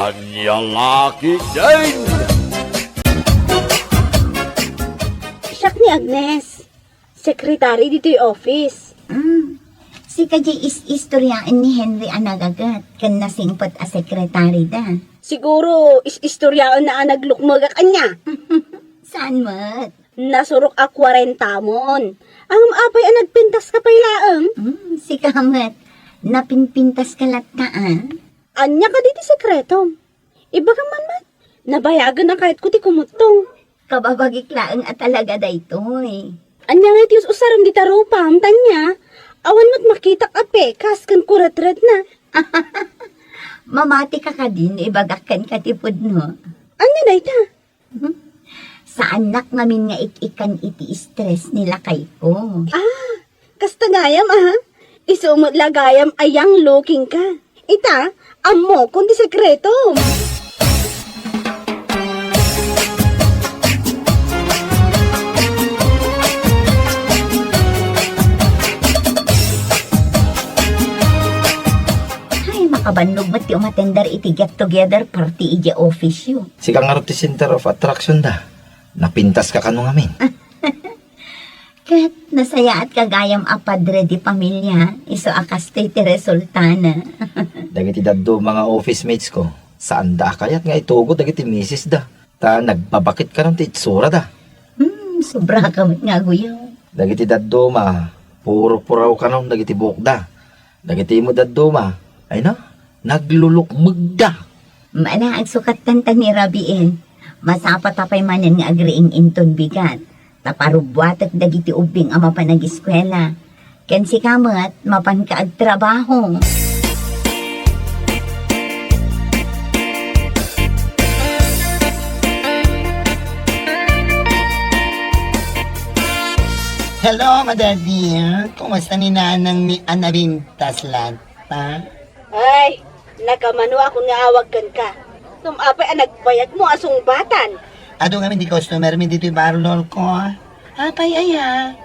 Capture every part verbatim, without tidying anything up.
Ania la ketdin? Siak ni Agnes, secretary ditoy office. Mm. Sika diay is-istoriaen ni Henry a nagaget ken nasingpet a sekretarida. Siguro, is-istoriaenna a naglukmegak ania. Saan met? Nasurok a kuarentamon. Ngem apay a nagpintaska pay laeng? Hmm, sika met. Napinpintaska latta, a? Ania kadi ti sekretom? Ibagam man met. Nabayagen a kayatko ti kumuttong. Kababagik laeng a talaga daytoy. Ania ngay ti us-usarem dita rupam, ta ania? Awan met makitak a pekas ken kuretretna. Mamatika kadi no ibagak kenka ti pudno? Ania dayta? Saannak ngamin nga ik-ikkan iti stress ni lakayko. Ah, kasta gayam, ah. Isu met la gayam a young looking ka. Ita, ammokon ti sekretom. Ay, makabannog met ti umatender iti get-together party idiay office-yo. Sika ngarud ti center of attraction da. Napintaska kano ngamin. Ket nasayaatka gayam a padre de pamilia, isu a kastoy ti resultana. Dagiti dadduma nga office mates ko, saanda a kayat nga itugot dagiti misis da. Ta nagbabakit kano ti itsurada. Hmm, sobraka met nga aguyaw. Dagiti dadduma, puro puraw kano dagiti buokda. Dagiti met dadduma, ay na, naglulukmegda. Mana, agsukattan ta ni Rabiin. Masapata pay manen nga agriing inton bigat. Ta parubbuatek dagiti ubbing a mapan agiskuela. Ken sika met, mapanka agtrabaho. Hello, Mother dear. Kumusta ni Nanang mi a napintas latta? Ay, nagkamano akon nga awag kenka. Ngem apay a nagbayagmo a sungbatan? Adu ngamin ti customer mi ditoy parlor ko. Apay aya?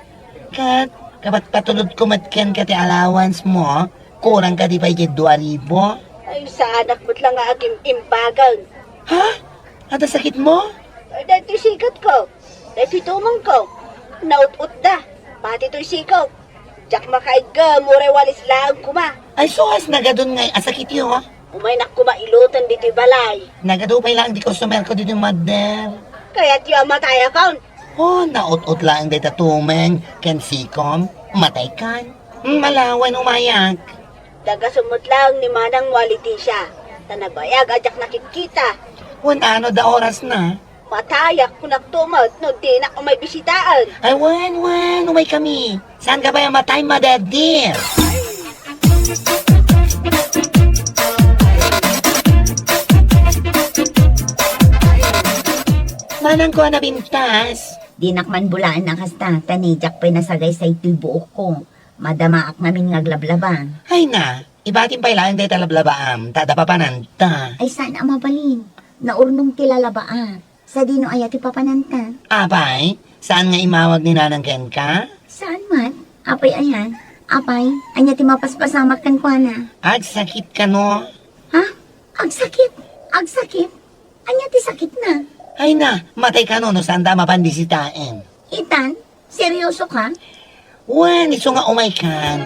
Ket kapatpatulodko met kenka ti allowance mo, kurang kadi pay diay dua ribu? Ay, saanak met la nga agim-imbagan. Ha? Adda sakitmo? Ay, daytoy siketko. Daytoy tumengko. Naut-utda. Pati toy sikok. Diak makaigem, uray walis laeng koma. Ay sus, nagadun ngay a sakityo, ha? Umaynak koma iluten ditoy balay. Nagadu pay laeng ti customerko ditoy, Mother. Kayatyo a matayakon? Oh, naut-ot laeng dayta tumeng ken sikom. Mataykan. Hmm, malawen umayak. Dagasem met laeng ni Manang mo a Leticia. Ta nabayag a diak nakitkita. Wen, ano da orasna? Matayak, kunakto met no dinak umay bisitaen. Ay, wen, wen, umaykami. Saanka pay a matay, Mother dear? Manang ko a napintas. Dinak man bulaen a kasta, ta ni diak pay nasagaysay toy buokko. Madamaak ngamin nga aglablaba. Ay na, ibatim pay laeng dayta lablabaam, ta adda papananta. Ay, saan a mabalin. Naurnong ti lalabaak. Sadino aya ti papananta? Apay, saan nga immawag ni Nanang kenka? Saan met? Apay ayan? Apay, ania ti mapaspasamak kenkuana? Agsakit kano? Ha? Agsakit? Agsakit? Ania ti sakitna? Ay na, matay kano no saanda a mapan bisitaen. Itan? Seryoso ka? Wen, isu nga umaykan.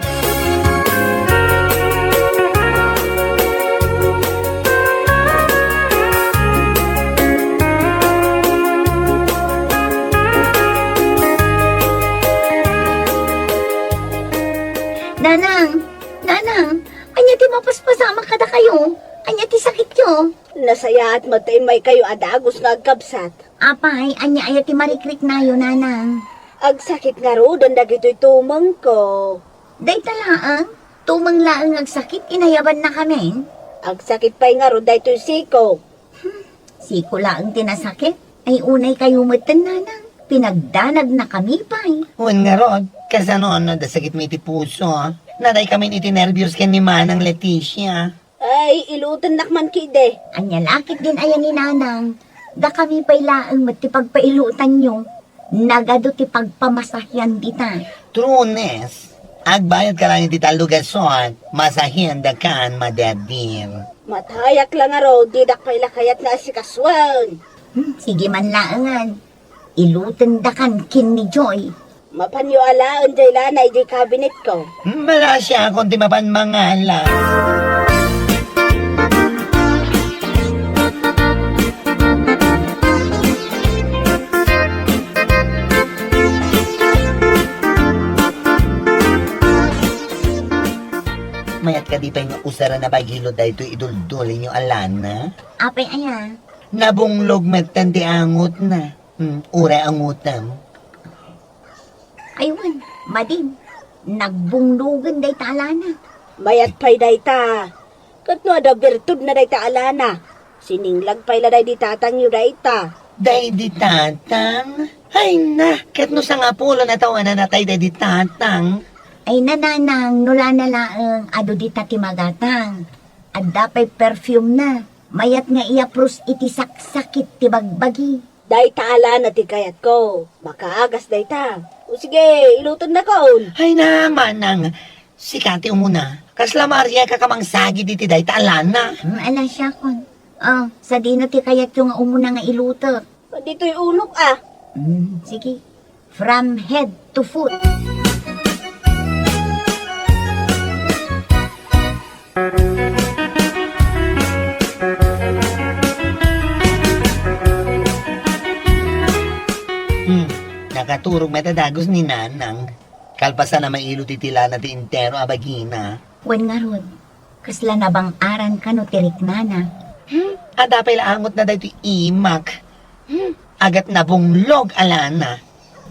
Nanang, Nanang, ania ti mapaspasamak kadakayo? Ania ti sakityo? Nasayaat met ta immaykayo a dagus nga agkabsat. Apay, ania aya ti marikriknayo, Nanang? Agsakit ngaruden dagitoy tumengko. Dayta laeng? Tumeng laeng agsakit, inayabannakamin? Agsakit pay ngarud daytoy siko. Hmm, siko laeng ti nasakit? Ay, unaykayo metten, Nanang. Pinagdanagnakami pay. Wen ngarud, kasano no adda sakitmi iti puso? Nataykamin iti nerbios ken ni Manang Leticia. Ay, ilutennak man ketdi. Ania la ketdin aya ni Nanang? Dakami pay laeng met ti pagpailutanyo. Nagadu ti pagpamasahian dita. Trueness, Agbayad ka lang iti tallo gasot, masahian da kan, Madadir. Matayak lang aro, didak pay la kayat nga asikasuen. Hmm, sige man laengan. Iluten da kan ken ni Joy. Mapanyo alaen jay lana idiay cabinet ko. Malasiakon ti mapan mangala. Mayat kadi pay nga usaran a bagilo daytoy iduldulin yo a lana? Apay aya? Nabunglog metten ti angotna. Hmm, uray angotem. Ay wen, madin, nagbunglogen dayta a lana. Mayat pay dayta. Ket no adda bertudna dayta a lana, sininglag pay la daydi tatangyo dayta. Daydi tatang? Ay na, ket no sangapulo a tawen a natay daydi tatang? Ay nanang, no lana laeng, adu dita ti magatang. Adda pay perfume na. Mayat nga iyapros iti saksakit ti bagbagi. Dayta a lana ti kayatko. Makaagas dayta. O sige, ilutennakon. Ay na, manang. Sika ti umuna. Kasla maariak a kamangsagid iti dayta a lana. Hmm, ala siakon. Oh, sadino ti kayatyo nga umuna nga ilutek? Ditoy ulok, ah. Hmm, sige. From head to foot. Hmm, nakaturog met a dagus ni Nanang. Kalpasan a mailot iti lana ti entero a bagina. Wen ngarud, kasla nabang-aran kano ti riknana? Hmm, adda pay la angotna daytoy imak. Hmm, agat nabunglog a lana.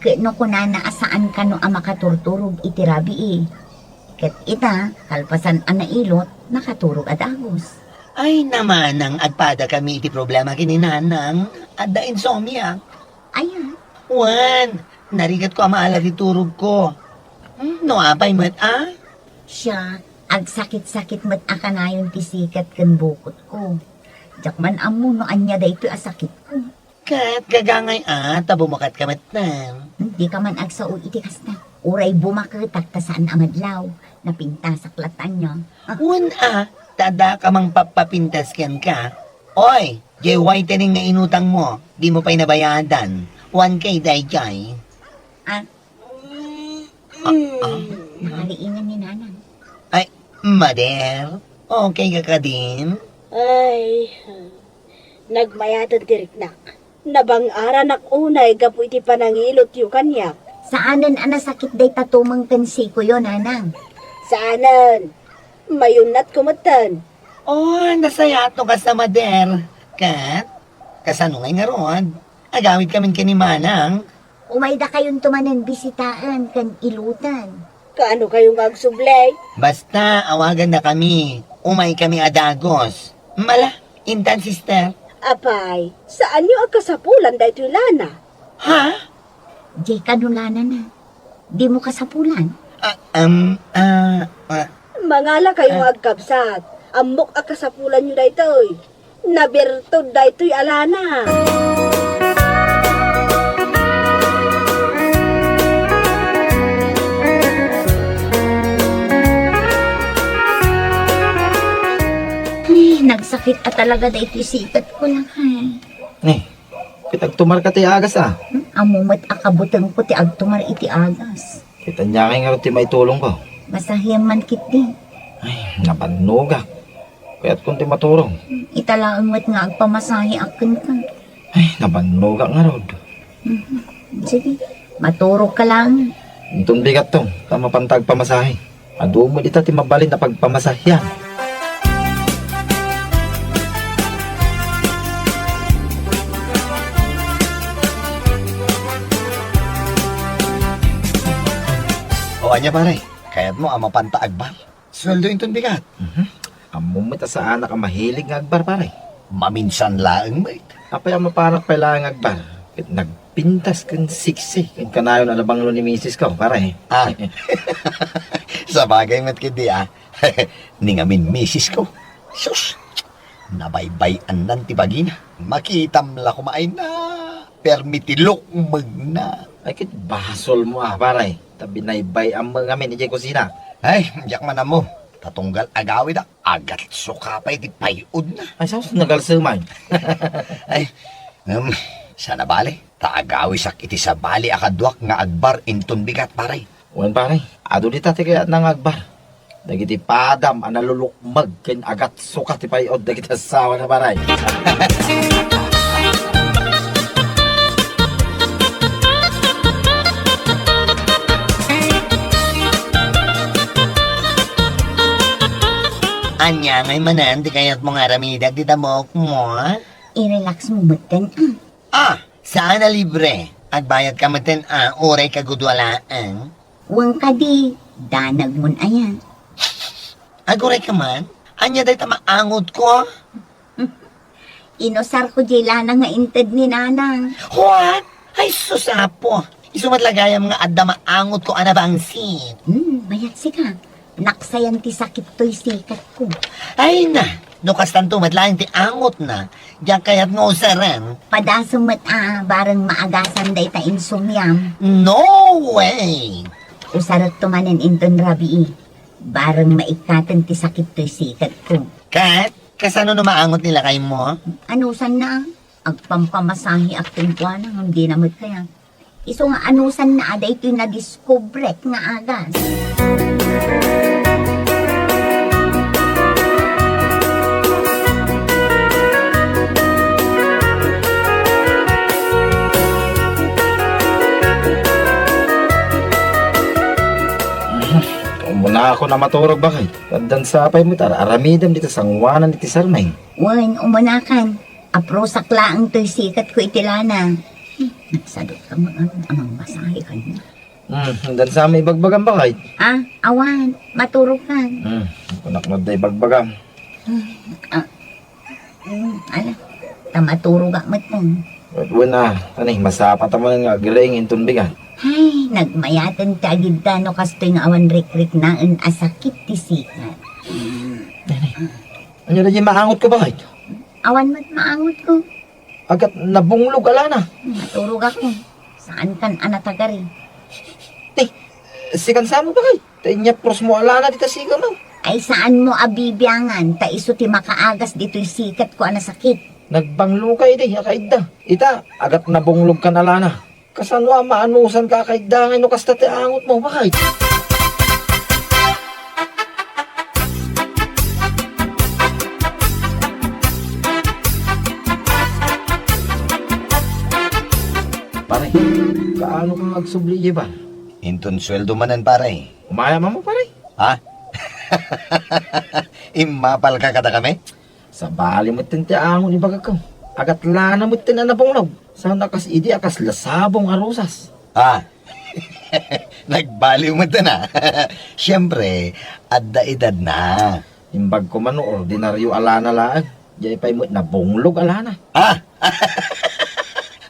Ket no kunana a saan kano a makaturturog iti rabii, ket ita, kalpasan a nailot, nakaturog a dagus. Ay, namanang agpadakami iti problema ken ni Nanang. Adda insomnia. Aya? Wen, narigatko a maala ti turogko. Hmm, no apay met a? Siya, agsakit-sakit met a kanayon ti sikat ken bukotko. Diak man ammo no ania daytoy a sakitko. Ket gagangay a ta bumaketka metten. Dika man agsao iti kasta. Uray bumaketak ta saan a madlaw. Napintasak latta ania. Wen a, ta adda ka mangpapapintas kenka. Oy, jay whitening nga inutangmo, dimo pay nabayadan. One K dayjay. Ah, Ah, ah. Nakaliingan ni Nanang. Ay, mader, okay ka kadin? Ay, nagmayaten ti riknak. Nabang-aranak unay gapu iti panangilotyo kaniak. Saanen a nasakit dayta tumeng ken sikoyo, Nanang? Saanen. Mayunnatko metten. Oh, nasayaat no kasta, mader. Ket, kasano ngay ngarud? Agawidkamin ken ni Manang. Umaydakayonto manen bisitaen ken iluten. Kaano kayo nga agsubli? Basta, awagandakami. Umaykami a dagus. Mala, intan, sister. Apay, saanyo a kasapulan daytoy lana? Ha? Jay kano lanana. Dimo kasapulan? Ah, um, ah, ah. Mangala kayo nga agkabsat. Ammok a kasapulanyo daytoy. Nabirtud daytoy a lana. Ni, nagsakit a talaga daytoy sikatko, lakay. Ni, ket agtumarka ti agas, a? Hmm, ammo met a kabutengko ti agtumar iti agas. Ket ania ngay ngarud ti maitulongko? Masahiam man ketdi. Ay, nabannogak. Kayatkon ti maturog. Ita laeng met nga agpamasahiak kenka. Ay, nabannogak ngarud. Mhm. Sige, maturogka laeng. Inton bigatto, ta mapanta agpamasahi. Adu met ita ti mabalin a pagpamasahian. O, ania, pare? Kayatmo a mapanta agbar? Sueldo inton bigat. Mhm. Ammom met a saanak a mahilig nga agbar, pare. Maminsan laeng met. Apay a mapanak pay laeng agbar? Ket nagpintas ken sexy ken kanayon a nabanglo ni misis ko, pare. Ah. Sabagay met ketdi, a. Ni ngamin misis ko. Sus! Nabaybay-annan ti bagina. Makitam la koma ay na. Permi ti lukmegna. Ay, ket basolmo, a, pare. Binaybay-am ngamin idiay kusina. Ay, diak man ammo. Ta tunggal agawidak, agatsuka pay ti pay-odna. Ay, sus, nagalsemay. Ay, em, saan a bale? Ta agawisak iti sabali a kaduak nga agbar inton bigat, pare. Wen, pare, adu dita ti kayatna nga agbar. Dagiti padam a nalulukmeg ken agatsuka ti pay-od dagiti assawana, pare. Ania ngay manen ti kayatmo nga aramidek dita buokmo? I-relax mo metten, ah. Ah, saan a libre? Agbayadka metten, ah, uray kagudualaan. Wen kadi, danagmon aya. Aguray ka man? Ania dayta maangotko? Inusarko diay lana nga inted ni Nanang. What? Ay, sus, Apo! Isu met la gayam nga adda maangotko a nabangsit. Hmm, mayat sika. Naksayan ti sakit toy sikatko. Ay na! No kastanto met laeng ti angotna, diak kayat nga usaren. Padasem met a bareng maagasan dayta insomniam. No way! Usarekto manen inton rabii. Bareng maikkaten ti sakit toy sikatko. Ket, kasano no maangot ni lakaymo? Anusanna, agpampamasaheak kenkuana ngem dina met kayat. Isu nga anusanna a daytoy nadiskubrek nga agas. Umuna ako na maturog, bakay. Addan sapay met, ar-aramidem dita sangoanan iti sarmeng. Wen, umunakan. Aprusak laeng toy sikatko iti lana. Hmm, nagsadut ka man, amang masahe kaniak. Hmm, addan sa met ibagbagam, bakay? Ah, awan, maturog ka. Hmm, kunak no adda ibagbagam. Hmm, ah, hmm, ala, ta maturog ak met. Wen, wen, ah, ani, masapata man nga agring inton bigat. Ay, nagmayaten ti agidda no kastoy nga awan rikriknaen a sakit ti sikat. Ania daydiay maangotko, bakay? Awan met maangotko. Agat nabunglog a lana. Maturog ako. Saan kan a natagari? Ti, sikan sa met, bakay? Ta inyapros mo a lana dita sikam. Ay, saan mo a bibiangan, ta isu ti makaagas ditoy sikatko a nasakit. Nagbanglo ka idi, a kaidda. Ita, agat nabunglog kan a lana. Kasano a maanusan ka a kaidda ngay no kasta ti angotmo, bakay? Pare, kaano ka nga agsubli idiay bar? Inton sueldo manen, pare. Umayam ammo, pare. Ha? Immapal ka kadakami? Sabali metten ti angot ibagak. Agat lana metten a nabunglog. Saan a kas idi a kasla sabong a rosas. Ah, nagbaliw metten a. Siempre, adda edadna. Imbag ko man no ordinaryo a lana laeng. Diay pay met nabunglog a lana. Ah!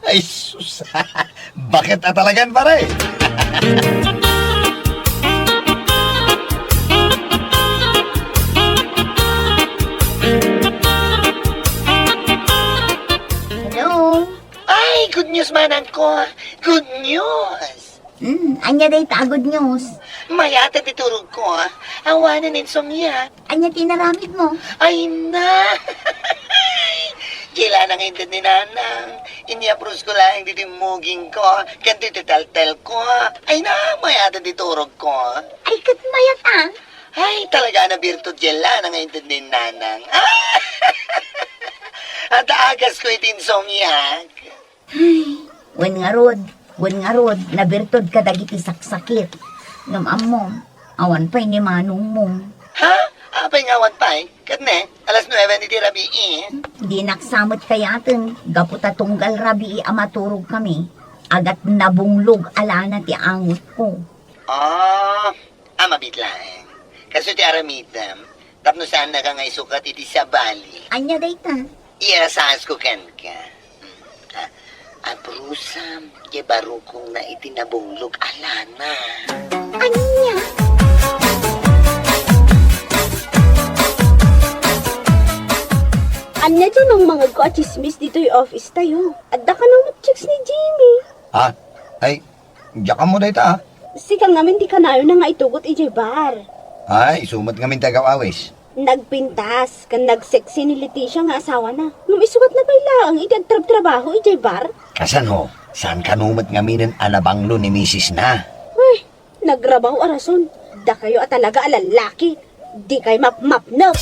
Ay, sus! Bakit a talagan, pare? Hello? Ay, good news, manang ko. Good news! Hmm, ania dayta a good news? Mayat ti turogko. Awanen insomnia. Ania ti inaramidmo? Ay na! Diay lana nga inted ni Nanang. Inyaprusko laeng ditoy mugingko, ken ditoy taltelko. Ay na, mayat ti turogko. Ay, ket mayat a. Ay, talaga a nabirtud diay lana nga inted ni Nanang. Adda agasko iti insomniak. Ay, wen ngarud, wen ngarud, nabirtud kadagiti saksakit. Ngem ammom, awan pay ni manongmo. Ha? Apay nga awan pay? Ket ne, alas nuebe iti rabii. Dinak sa met kayaten, gapu ta tunggal rabii a maturogkami, agat nabunglog a lana ti angotko. Ah, a, mabiit laeng. Kastoy ti aramidem, tapno saannaka nga isukat iti sabali. Ania dayta? Iyarasasko kenka. Mm, a, aprusam, diay barukongna iti nabunglog a lana. Ania? Ania diay mangmangegko a tsismis ditoy office tayo? Adda kano met chicks ni Jimmy? Ah, ay, diak ammo dayta, ah. Sika ngamin ti kanayon nga itugot idiay bar. Ay, isu met ngamin ti agaw-awis. Nagpintas ken nagsexy ni Leticia nga asawana. Ngem isugatna pay laeng iti agtrabtrabaho idiay bar. Kasano? Saan kano met ngaminen a nabanglo ni misisna? Ay, nagrabaw a rason. Dakayo a talaga a lallaki. Dikay mapmapnep.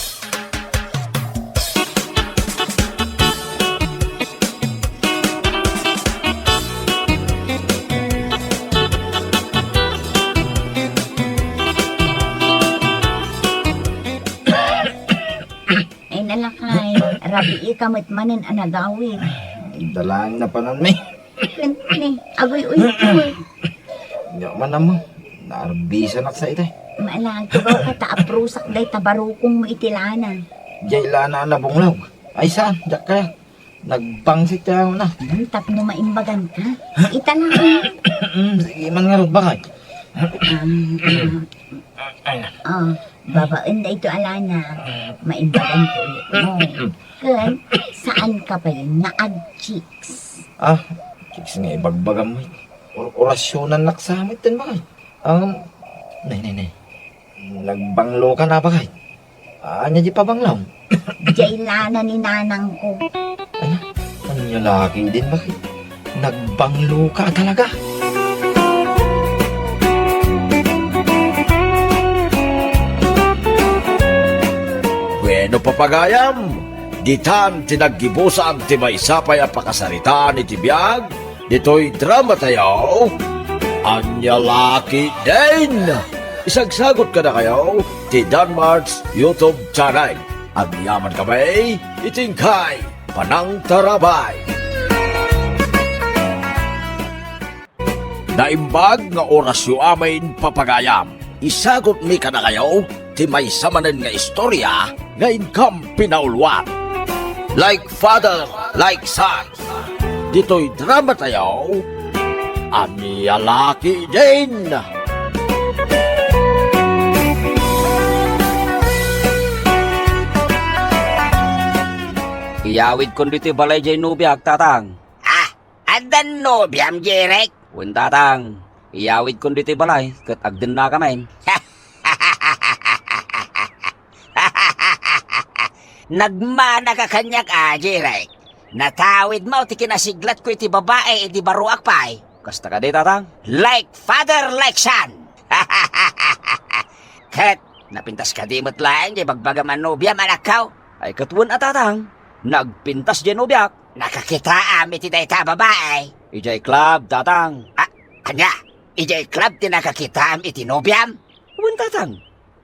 Ay, nalakay, rabii ka met manen a nagawid. Dalaeng napanan mi. Ken, ne, aguy-uy ko. Nya man, Ammo, naarbisanak sa iti. Maala, tugaw ka ta aprusak dayta barukong mo iti lana. Jay lana a nabunglaw. Ay, saan? Diak kayat. Nagpangsit kaya na. Hmm, tapno maimbagan ka. Ita lang. Hmm, sige man ngarud, bakay. Ah, ah. Ay. Ah, babaen da ito alana. Maimbagan ko ulit mo. Ken, saan ka pa yun nga ag-chicks? Ah, chicks nga ibagbagam mo. Or-, orasyonan naksamit din, bakay. Ang, nay, nay, nay. Nagbanglo ka na, bakay. Anya di pabanglaw? Jay lana ni nanang ko. Ay, anya laki din, bakit? Nagbanglo ka talaga? Bueno, papagayam, ditan ti naggibusan ti maysa pay a pakasaritaan iti biag, ditoy drama tayo, Anya Laki Din! Isagsagot kadakayo ti Danmart's YouTube channel. Agyaman kami iti inkay panangtarabay. Naimbag nga orasyo amin, papagayam. Isagutmi kadakayo ti maysa manen nga istorya nga inkam pinauluan. Like father, like son. Ditoy drama tayo, Ania Laki Din! Iyawidkon ditoy balay jay nobiak, Tatang. Ah, addan nobiam, Jerek? Wen, Tatang. Iyawidkon ditoy balay, ket agdennakamin. Nagmanaka kaniak a, Jerek. Natawidmo ti kinasiglatko iti babai idi baruak pay. Kasta kadi, Tatang? Like father, like son. Ket napintas kadi met laeng jay bagbagam a nobiam, anakko? Ay, ket wen a, Tatang. Nagpintas jay nobiak. Nakakitaam iti dayta a babai? Idiay club, Tatang. Ah, ania? Idiay club ti nakakitaam iti nobiam? Wen, Tatang.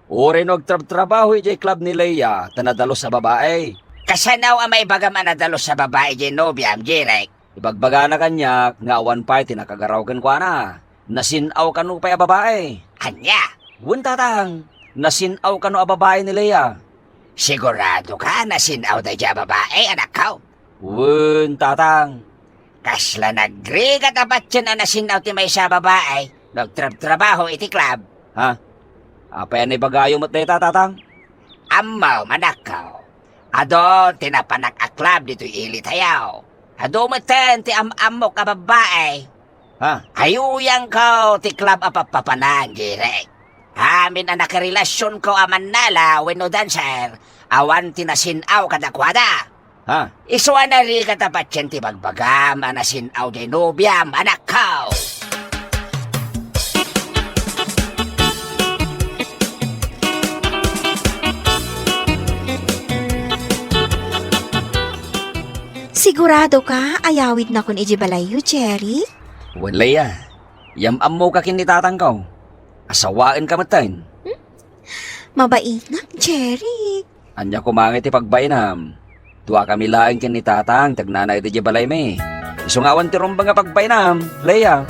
Uray no agtrabtrabaho idiay club ni Leia ta nadalus a babai. Kasano a maibagam a nadalus a babai idiay nobiam, Jerek? Ibagbagana kaniak nga awan pay ti nakagaraw kenkuana. Nasin-aw kano pay a babai. Ania? Wen, Tatang. Nasin-aw kano a babai ni Leia. Sigurado ka nasin-aw daydiay a babai, anakko? Wen, Tatang. Kasla nagrigat a patien a nasin-aw ti maysa a babai no agtrabtrabaho iti club. Ha? Apay a naibagayo met dayta, Tatang? Ammom, anakko. Adu ti napanak a club ditoy ili tayo. Adu metten ti am-ammok a babbai. Ha? Ayuyangko ti club a pappapanan, Jerek. Amin a nakarelasionko a mannala wenno dancer, awan ti nasin-aw kadakuada. Ha? Isu a narigat a patien ti bagbagam a nasin-aw diay nobiam, anakko. Sigurado ka, ayawidnakon idiay balayyo, Jerry? Wen, Leia. Yam-ammoka ken ni tatangko. Asawaenka metten. Hmm? Mabainak, Jerry. Ania koma ngay ti pagbainam? Duakami laeng ken ni tatang ti agnanayon idiay balaymi. Isu nga awan ti rumbeng a pagbainam, Leia.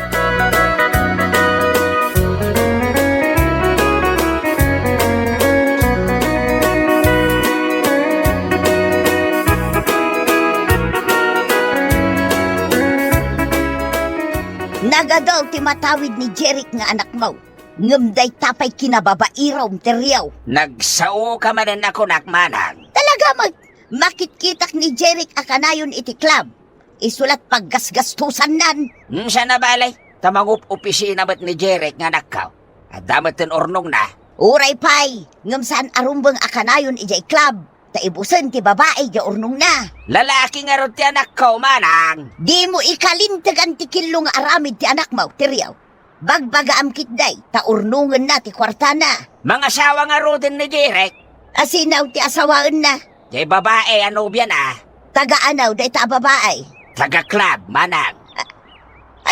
Nagadu ti matawid ni Jeric nga anakmo, ngem dayta pay kinababairom ti riaw. Nagsaoka manen a kunak, manang. Talaga met, makitkitak ni Jeric a kanayon iti club. Isu la't paggasgastosannan. Hmm, saan a bale? Ta mangup-opisina met ni Jeric nga anakko. Adda metten urnongna. Uray pay, ngem saan a rumbeng a kanayon idiay club, ta ibusen ti babai idiay urnongna. Lalaki ngarud ti anakko, manang. Dimo ikalintegan ti killo nga aramid ti anakmo, Teriaw. Bagbagaam ketdi, ta urnongenna ti kuartana. Mangasawa ngaruden ni Jeric. Asino ti asawaenna? Diay babai a nobiana. Taga ano dayta a babai? Taga club, manang. A-,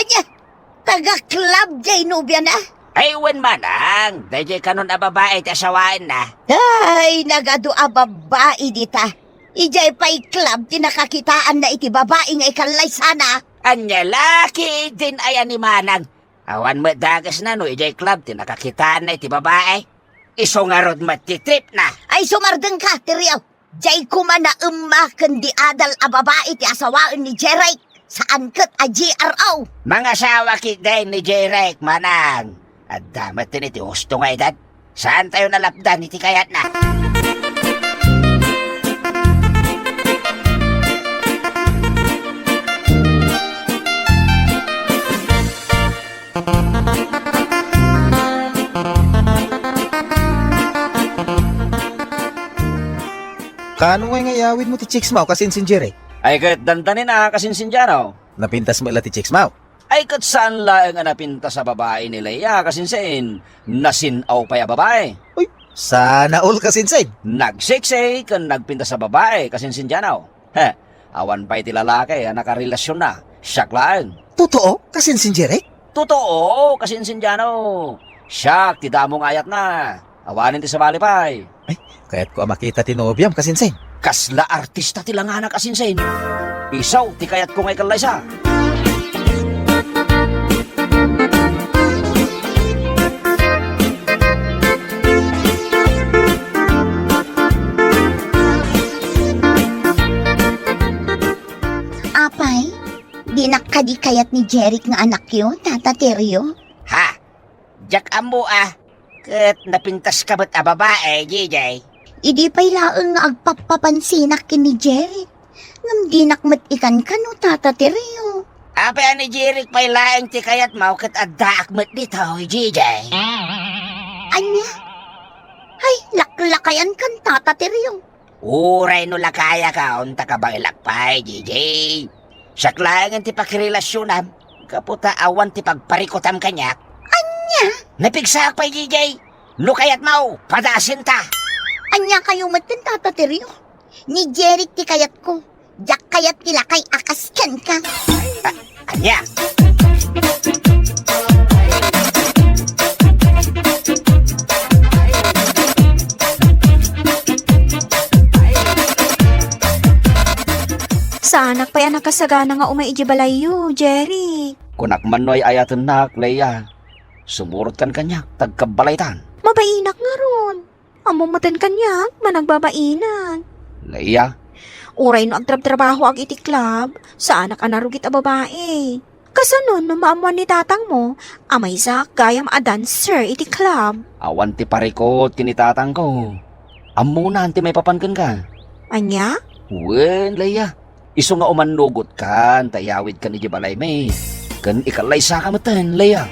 ania? Taga club diay nobiana? Ay, wen, manang. Daydiay kanon a babai ti asawaenna. Ay, nagadu a babai dita. Idiay pay club ti nakakitaanna iti babai nga ikallaysana. Ania la ketdin aya ni manang? Awan met dakesna no idiay club ti nakakitaanna iti babai. Isu ngarud met ti tripna. Ay, sumardengka, Teriaw. Diay koma naemma ken di adal a babai ti asawaen ni Jeric. Saan ket a G R O. Mangasawa ketdi ni Jeric, manang. Adda metten iti husto nga edad. Saantayo nalapdan iti kayatna. Kaano ngay nga iyawidmo ti chicks mo, kasinsin Jeric? Ay, ket dandanin a, kasinsin Jano. Napintas met la ti chicks mo? Ay, ket saan laeng a napintas a babai ni Leia, kasinsin. Nasin-aw pay a babai. Uy, sana all, kasinsin. Nagseksi ken nagpintas a babai, kasinsin Jano. He, awan pay ti lalaki a nakarelasionna. Siak laeng. Totoo, kasinsin Jeric? Totoo, kasinsin Jano. Siak ti damo nga ayatna. Awanen ti sabali pay. Ay, kayatko a makita ti nobiam, kasinsin. Kasla artista ti langana, kasinsin. Isu ti kayatko nga ikallaysa. Apay, dinak kadi kayat ni Jeric nga anakyo, Tata Terio? Ha? Diak ammo a, ket napintaska met a babai, Jijay. Idi pay laeng nga agpappapansinak ken ni Jeric, ngem dinak met ikankano, Tata Terio. Apay a ni Jeric pay laeng ti kayatmo ket addaak met ditoy, Jijay. Ania? Ay, laklakayankan, Tata Terio. Uray no lakayakon ta kabaelak pay, Jijay. Siak laengen ti pakirelasionam, gapu ta awan ti pagparikutam kaniak. Ania? Napigsaak pay, Jijay. No kayatmo, padaasen ta. Ania kayo met ken Tata Terio? Ni Jeric ti kayatko. Diak kayat ti lakay a kas kenka. A-, ania? Saanak pay a nakasagana nga umay idiay balayyo, Jeric. Kunak man no ay-ayatennak, Leia. Sumurotkan kaniak, ta agkabbalaytan. Mabainak ngarud. Ammom metten kaniak, managbabainak. Leia. Uray no agtrabtrabahoak iti club, saanak a narugit a babai. Kasano no maammoan ni tatangmo a maysaak gayam a dancer iti club? Awan ti parikut ken ni tatangko. Ammonan ti maipapan kenka. Ania? Wen, Leia. Isu nga umannugotkan ta iyawidkan idiay balaymi. Ken ikallaysaka metten, Leia.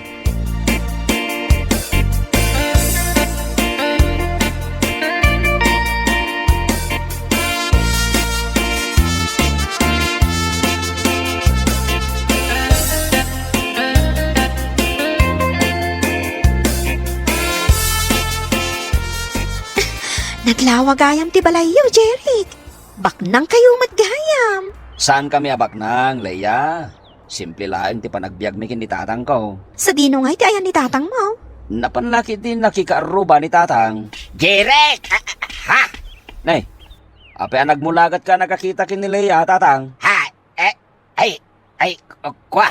Naglawa gayam ti balayyo, Jeric. Baknang kayo met gayam. Saankami a baknang, Leia. Simple laeng ti panagbiagmi ken ni tatangko. Sadino ngay ti ayan ni tatangmo? Napan la ketdi nakikaarruba ni tatang. Jeric! A-, a-, ha? Nay, apay a nagmulagatka a nakakita ken ni Leia, tatang? Ha? Eh, ay, ay, kua.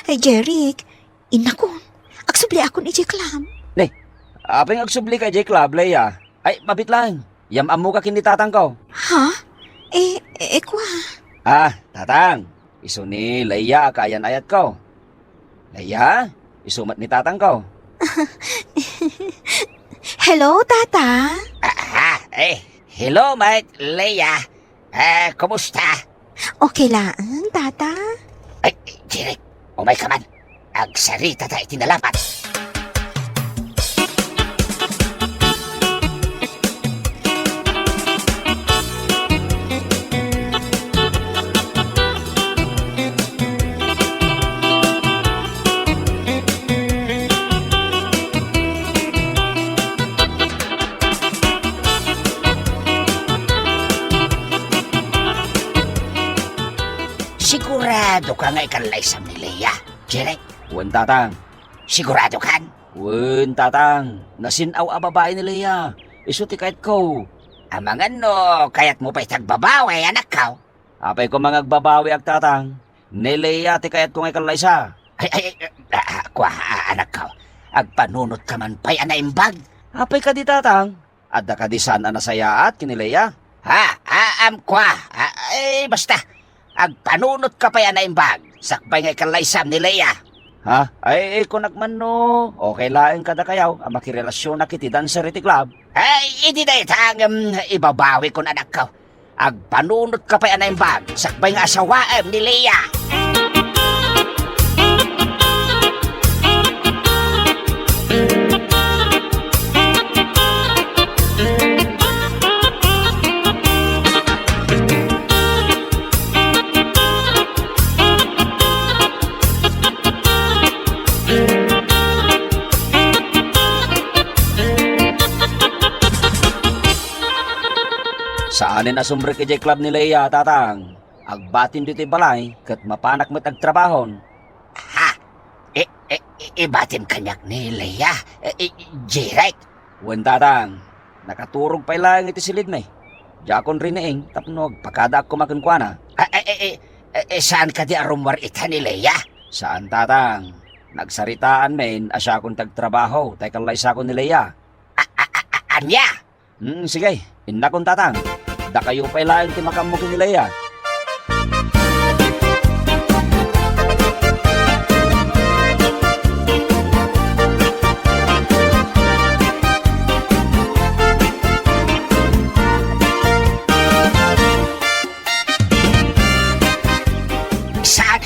Ay, Jeric, innakon. Agsubliakon idiay club. Nay, apay nga agsublika idiay club, Leia? Ay, mabiit laeng. Yam-ammoka ken ni tatangko. Ha? Eh, eh, kua. Ah, tatang. Isu ni Leia a kaayan-ayatko. Leia, isu met ni tatangko. Hello, tata. Ah, ah, eh, hello, met, Leia. Eh, kumusta? Okay laeng, tata. Ay, Jeric, umayka man. Agsaritata iti nalapat. Sigurado ka nga ikan laysam ni Lea, Jerry? Wen, Tatang. Sigurado kan? Wen, Tatang. Nasin-aw a babai ni Lea. Isu ti kayatko. Amangan no kayatmo pay ti agbabawi, anakko. Apay koma nga agbabawiak, Tatang. Ni Lea ti kayatko nga ikan laysa. Ay, ay, ay, ah, ah, kua, ah, anakko. Agpanunotka man pay a naimbag. Apay kadi, Tatang? Adda kadi saan a nasayaat ken ni Lea? Ha? Ah, am, kua. Ah, eh, basta. Agpanunotka pay a naimbag. Sakbay nga ikan laysam ni Lea. Ha? Ay, eh, kunak man no, okay laeng kadakayo a makirelasionak iti dancer iti club. Ay, idi dayta ngem ibabawikon, anakko. Agpanunotka pay a naimbag sakbay nga asawaem ni Lea. Saanen a sumrek idiay club ni Lea, Tatang. Agbatim ditoy balay ket mapanak met agtrabahon. Ha? I, i, i, ibatim kaniak ni Lea? I, i, Jerry? Wen, Tatang. Nakaturog pay laeng iti silidmi. Diakon riniing tapno agpakadaak koma kenkuana. A, a, a, a, a, saan kadi a rummuar ita ni Lea? Saan, Tatang. Nagsaritaanmin a siakon ti agtrabaho ta ikan laysakon ni Lea. A, a, a, a, ania? Hmm, sige. Innakon, Tatang. Dakayo pay laeng ti makaammo ken ni Lea. Saan,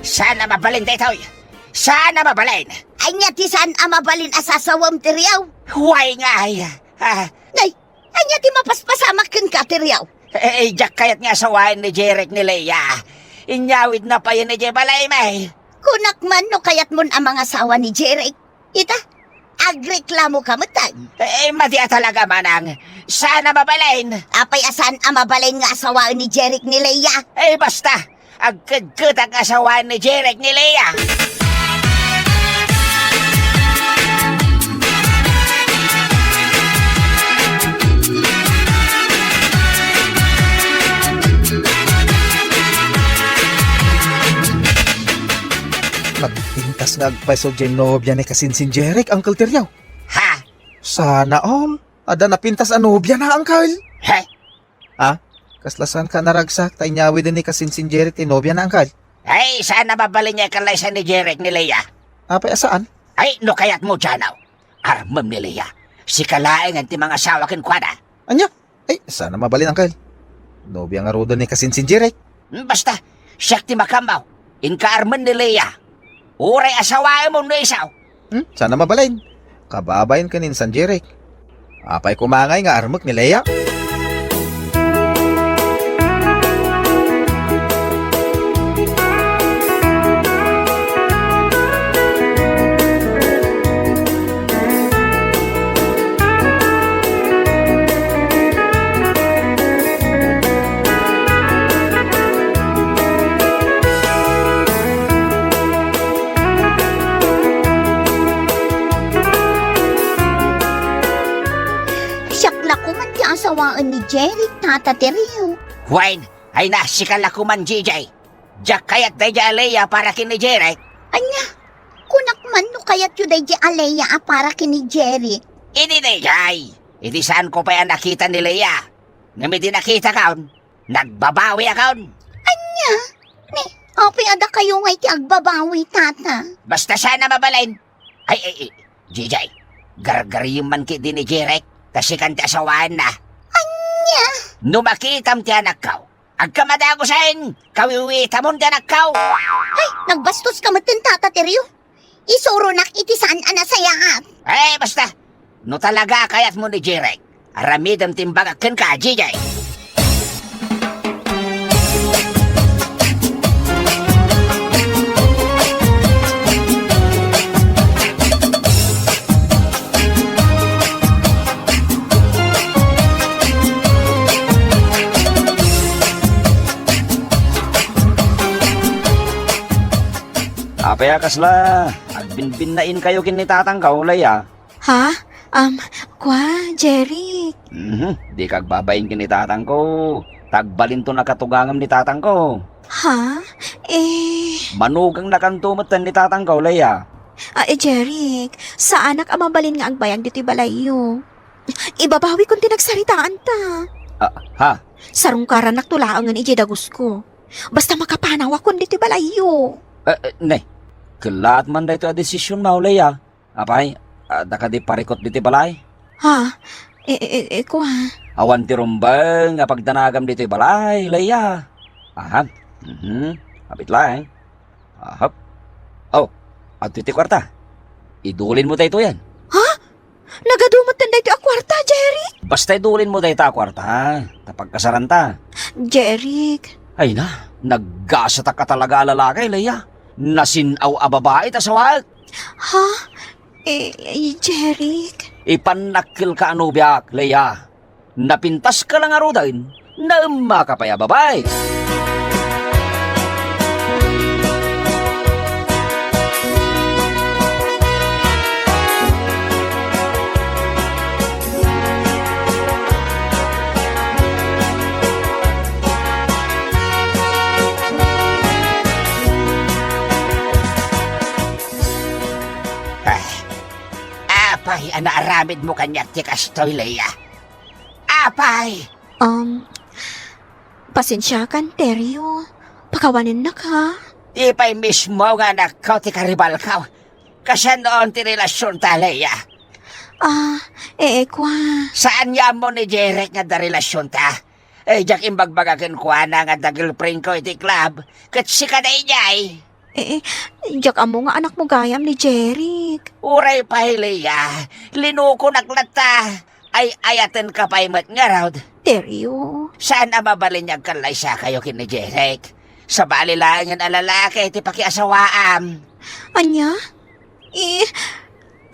saan a mabalin daytoy? Saan a mabalin? Ania ti saan a mabalin a sasawem, Teriaw? Way ngay. Ah. Nay, ania ti mapaspasamak kenka, Teriaw? Eh, eh, diak kayat nga asawaen ni Jerry ni Lea. Inyawidna payen idiay balaymi. Kunak man no kayatmon a mangasawa ni Jerry. Ita, agreklamoka metten. Eh, madi a talaga, manang. Saan a mabalin? Apay a saan a mabalin nga asawaen ni Jerry ni Lea? Eh, basta. Agkedketak nga asawaen ni Jerry ni Lea. Nagpintas nga agpayso diay nobia ni kasinsin Jerry, Uncle Teriaw. Ha? Sana all. Adda napintas a nobiana, Uncle. He? Ha? Kasla saanka a naragsak ta inyawiden ni kasinsin Jerry ti nobiana, Uncle? Ay, saan a mabalin nga ikan laysa ni Jerry ni Lea? Apay a saan? Ay, no kayatmo, Janaw. Armem ni Lea. Sika laengen ti mangasawa kenkuana. Ania? Ay, saan a mabalin, Uncle. Nobia ngaruden ni kasinsin Jerry. Hmm, basta, siak ti makaammo. Inka armen ni Lea. Uray asawaem wenno isu. Hmm, saan a mabalin. Kababain ken ni San Jerry. Apay koma ngay nga armek ni Lea? Siak la koman ti asawaen ni Jerry, Tata Terio. Wen, ay na, sika la koman, J J. Diak kayat daydiay a Lea para ken ni Jerry. Ania? Kunak man no kayatyo daydiay a Lea a para ken ni Jerry. Idi daydiay, idi saanko pay a nakita ni Lea. Ngem idi nakitakon, nagbabawiakon. Ania? Ni, apay a dakayo ngay ti agbabawi, Tata? Basta saan a mabalin. Ay, ay, ay, J J, gargariyem man ketdi ni Jerry, ta sikan ti asawaenna. Ania? No makitam ti anakko, agkamadagusen, kawiwitamon ti anakko. Ay, nagbastoska metten, Tata Terio. Isuronak iti saan a nasayaat. Eh, basta! No talaga a kayatmo ni Jirek, aramidem ti imbagak kenka, Jijay. Apay a kasla? Agbinbinnainkayo ken ni tatangko, Leia? Ha? Um, kua, Jeric? Mhm, dika agbabain ken ni tatangko. Ta agbalinto a katugangem ni tatangko. Ha? Eh. Manugangnakanto metten ni tatangko, Leia. Ah, eh, Jeric, saanak a mabalin nga agbayag ditoy balayyo. Ibabawikon ti nagsaritaanta. Ah, ha? Sarungkarannakto laengen idiay dagusko. Basta makapanawakon ditoy balayyo. Eh, eh, ne, kellaat man daytoy a desisionmo, Leia. Apay, adda kadi parikut ditoy balay? Ha? Eh, eh, eh, eh, kua. Awan ti rumbeng a pagdanagam ditoy balay, Leia. Aha. Mhm. Hapit laeng. Ahap. Oh, adtoy ti kuarta. Idulinmo daytoyen. Ha? Nagadu metten daytoy a kuarta, Jeric? Basta idulinmo dayta a kuarta, ta pagkasaranta. Jeric. Ay na, naggasatak a talaga a lalaki, Leia. Nasin-aw a babai ta sawaek. Ha? Eh, eh, Jeric? Ipannak kelka a nobiak, Leia. Napintaska la ngaruden, naemmaka pay a babai. Ah, apay a naaramidmo kaniak ti kastoy, Leia? Apay! Um, pasensiakan, Terio. Pakawanennak, ha? Di pay mismo nga anakko ti karibalko. Kasano ti relasionta, Leia? Ah, eh, eh, kua. Saan nga ammo ni Jeric nga adda relasionta? Eh, diak imbagbaga kenkuana nga adda girlfriendko iti club, ket sika daydiay. Eh, eh, diak ammo nga anakmo gayam ni Jeric. Uray pay, Leia, linukonak latta. Ay-ayatenka pay met ngarud. Terio. Saan a mabalin nga agkallaysakayo ken ni Jeric. Sabali laengen a lalaki ti pakiasawaam. Ania? Eh,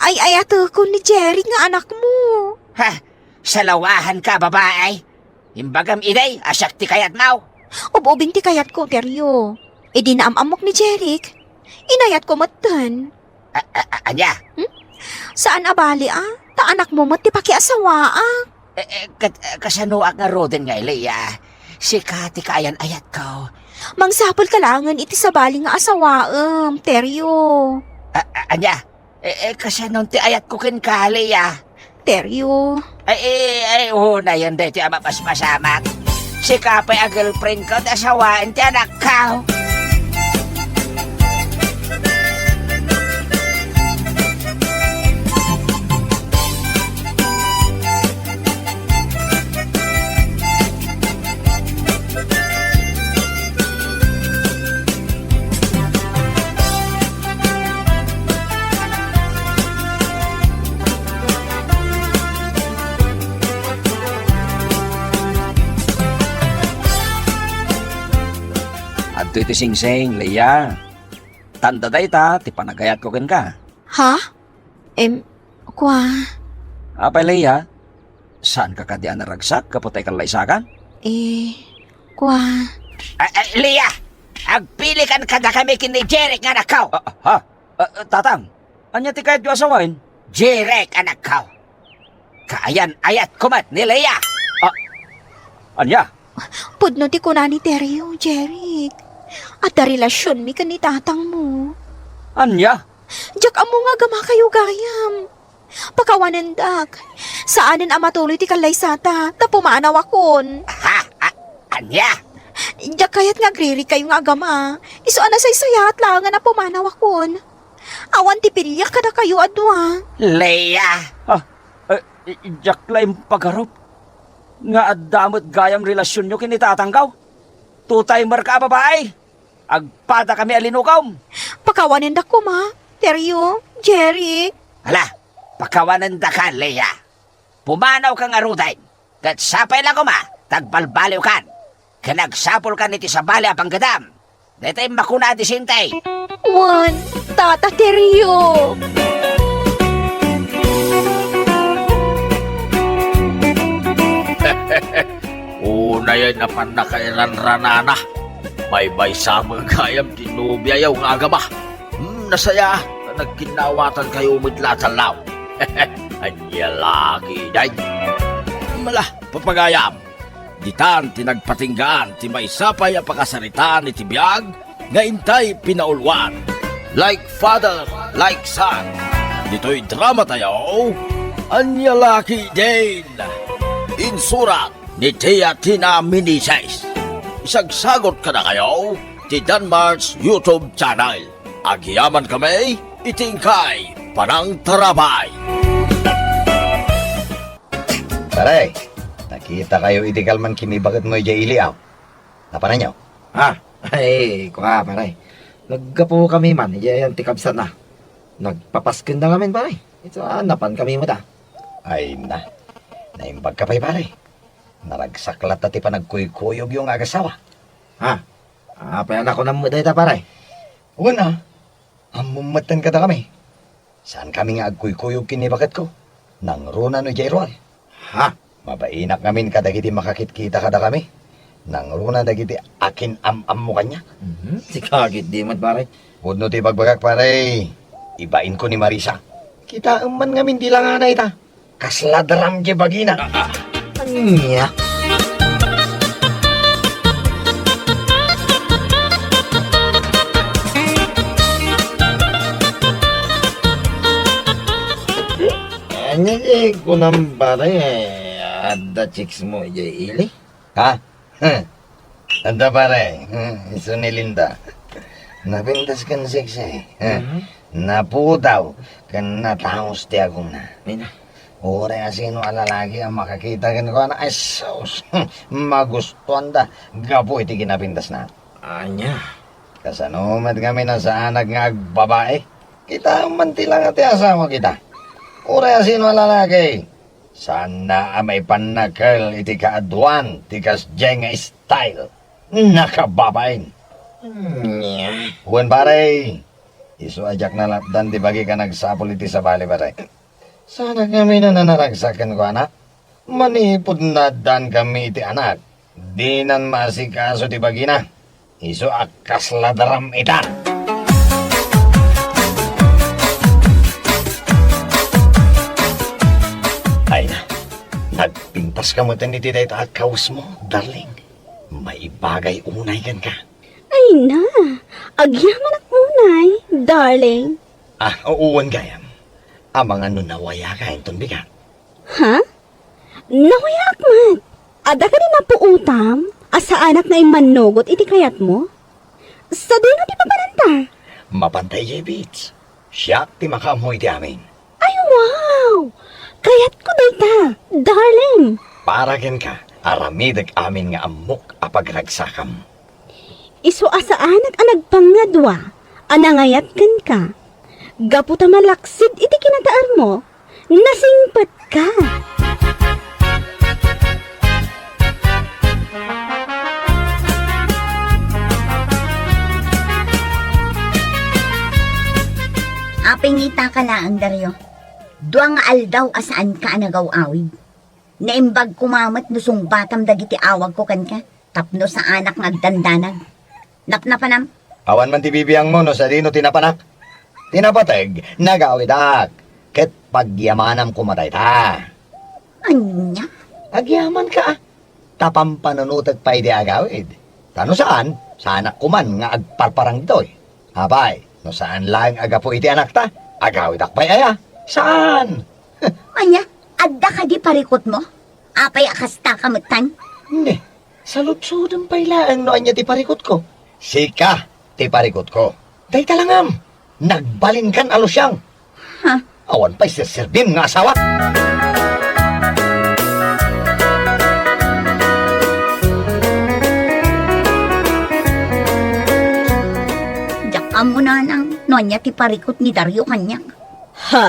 ay-ayatekon ni Jeric nga anakmo. Ha? Salawahanka, babai? Imbagam idi a siak ti kayatmo. Ub-ubing ti kayatko, Terio. Idi naam-ammok ni Jeric, inayatko metten. A-, a-, a-, ania? Hmm? Saan a bali, a? Ta anakmo met ti pakiasawaak. Eh, eh, kat-, eh, kasanoak ngaruden nga, Leia? Sika ti kaayan-ayatko. Mangsapulka laengen iti sabali nga asawaem, Terio. A-, a-, ania? Eh, eh, kasano ti ayatko kenka, Leia? Terio. Ay, eh, ay, unayen daytoy a mapaspasamak. Sika pay a girlfriendko, ta asawaen ti anakko. Adtoy ti singsing, Leia. Tanda dayta ti panagayatko kenka. Ha? Em, kua. Apay, Leia, saanka kadi a naragsak gapu ta ikallaysakan? Eh, kua. Eh, eh, Leia, agpilikan kadakami ken ni Jeric nga anakko. Ah, ha? Ah, ah, tatang, ania ti kayatyo a sawen? Jeric, anakko. Kaayan-ayatko met ni Leia. Ah, ania? Pudno ti kuna ni Terio, Jeric. Adda relasionmi ken ni tatangmo. Ania? Diak ammo nga agamakayo gayam. Pakawanendak. Saanen a matuloy ti kallaysata, ta pumanawakon. Ha? A-, ania? Diak kayat nga agririkayo nga agama. Isu a nasaysayaat laengen a pumanawakon. Awan ti piliak kadakayo a dua. Leia! Ah, eh, diak la impagarup nga adda met gayam relasionyo ken ni tatangko. Two-timer ka a babai! Agpadakami a linukom. Pakawanendak koma. Terio, Jerry. Hala, pakawanendakan, Lea. Pumanawka ngaruden, ket sapay la koma ta agbalbaliwkan ken agsapulkan iti sabali a panggedam. Dayta immakuna a disente. Wen, Tata Terio. Unay a pannakairanranana. Maymaysa met gayam ti nobiayo nga agama. Hmm, nasaya, ta nagkinnawatankayo met la a tallaw. Ania la ketdin? Mala, papagayam. Ditan ti nagpatinggaan ti maysa pay a pakasaritaan iti biag nga intay pinauluan. Like father, like son. Ditoy dramatayo, Ania la ketdin? Insurat ni Tia Tina Meneses. Isagsagot kadakayo ti Danmar's YouTube channel. Agyaman kami iti inkay panangtarabay. Pare, nakitakayo iti kalman ken ni baketmo idiay ili, aw? Napananyo? Ha? Ay, kua, pare. Naggapukami man idiay ayan ti kabsatna. Nagpapaskenda ngamin, pare. Isu a, napankami met a. Ay na. Naimbagka pay, pare. Naragsak latta ti panagkuykuyogyo nga agasawa. Ha? Apay a nakunam met dayta, pare? Wen a, ammom metten kadakami. Saankami nga agkuykuyog ken ni baketko. Nangruna no idiay ruar. Ha? Mabainak ngamin kadagiti makakitkita kadakami. Nangruna dagiti akin-am-ammo kaniak. Mhm. Sika ketdi met, pare. Pudno ti ibagbagak, pare. Ibainko ni Marisa. Kitaem man ngamin ti langana ita. Kasla drum ti bagina. Ania? Ania ti kunam, pare? Adda chicks mo idiay ili? Ha? Huh. Adda, pare. Hmm, isu ni Linda. Napintas ken sexy. Huh. Mhm. Naputaw ken nataos ti agongna. Ay na. Uray asino a lalaki a makakita kenkuana, ay sus, magustuanda gapu iti kinapintasna. Ania? Kasano met ngamin a saanak nga agbabai? Kitaem man ti langa ti asawak ita. Uray asino a lalaki, saanna a maipannakkel iti kaaduan ti kasdiay nga style. Nakababain. Nia? Wen, pare, isu a diak nalatdan ti bagik a nagsapul iti sabali, pare. Saanak ngamin a nanaragsak kenkuana. Manipud naaddaankami iti anak, dinan maasikaso ti bagina. Isu a kasla drum ita. Ay na, nagpintaska metten iti dayta a kawesmo, darling. Maibagay unay kenka. Ay na, agyamanak unay, darling. Ah, wen gayam. Amangan no nawayaka inton bigat. Ha? Nawayaak met. Adda kadi napuotam a saanak nga immannugot iti kayatmo? Sadino ti papananta? Mapanta idiay beach. Siak ti makaammo iti amin. Ay, wow! Kayatko dayta, darling! Para kenka, aramidek amin nga ammok a pagragsakam. Isu a saanak a nagpangadua a nangayat kenka. Gapu ta malaksid iti kinataarmo, nasingpetka. Apay nga itaka laeng, Dario. Dua nga aldaw a saanka a nagaw-awid. Naimbag koma met no sungbatam dagiti awagko kenka tapno saanak nga agdandanag. Napnapanam? Awan man ti bibiangmo no sadino ti napanak. Ti napateg, nagawidak, ket pagyamanam koma dayta. Ania? Agyamanka, a. Ta pampanunotek pay ti agawid. Ta no saan, saanak koman nga agparparang ditoy. Apay, no saan laeng a gapu iti anakta, agawidak pay aya? Saan? Ania, adda kadi parikutmo? Apay a kasta ka metten? Ne, saludsodem pay laeng no ania ti parikutko. Sika ti parikutko. Dayta la ngem, nagbalinkan a lusiang. Ha? Awan pay serserbim nga asawa. Diak ammo, nanang, no ania ti parikut ni Dario kaniak. Ha?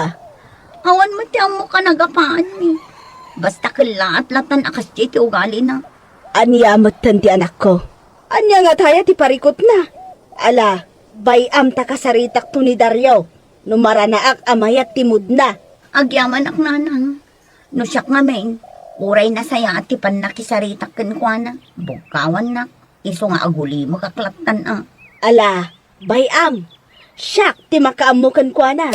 Awan met ti ammok a nagapaanmi. Basta kellaat latan a kasdiay ti ugalina. Ania metten ti anakko? Ania ngataya ti parikutna? Ala, bay-am ta kasaritakto ni Dario no maranaak a mayat ti moodna. Agyamanak, nanang. No siak ngamin, uray nasayaat ti pannakisaritak kenkuana, bugkawannak, isu nga agulimekak lattan a. Ala, bay-am, siak ti makaammo kenkuana.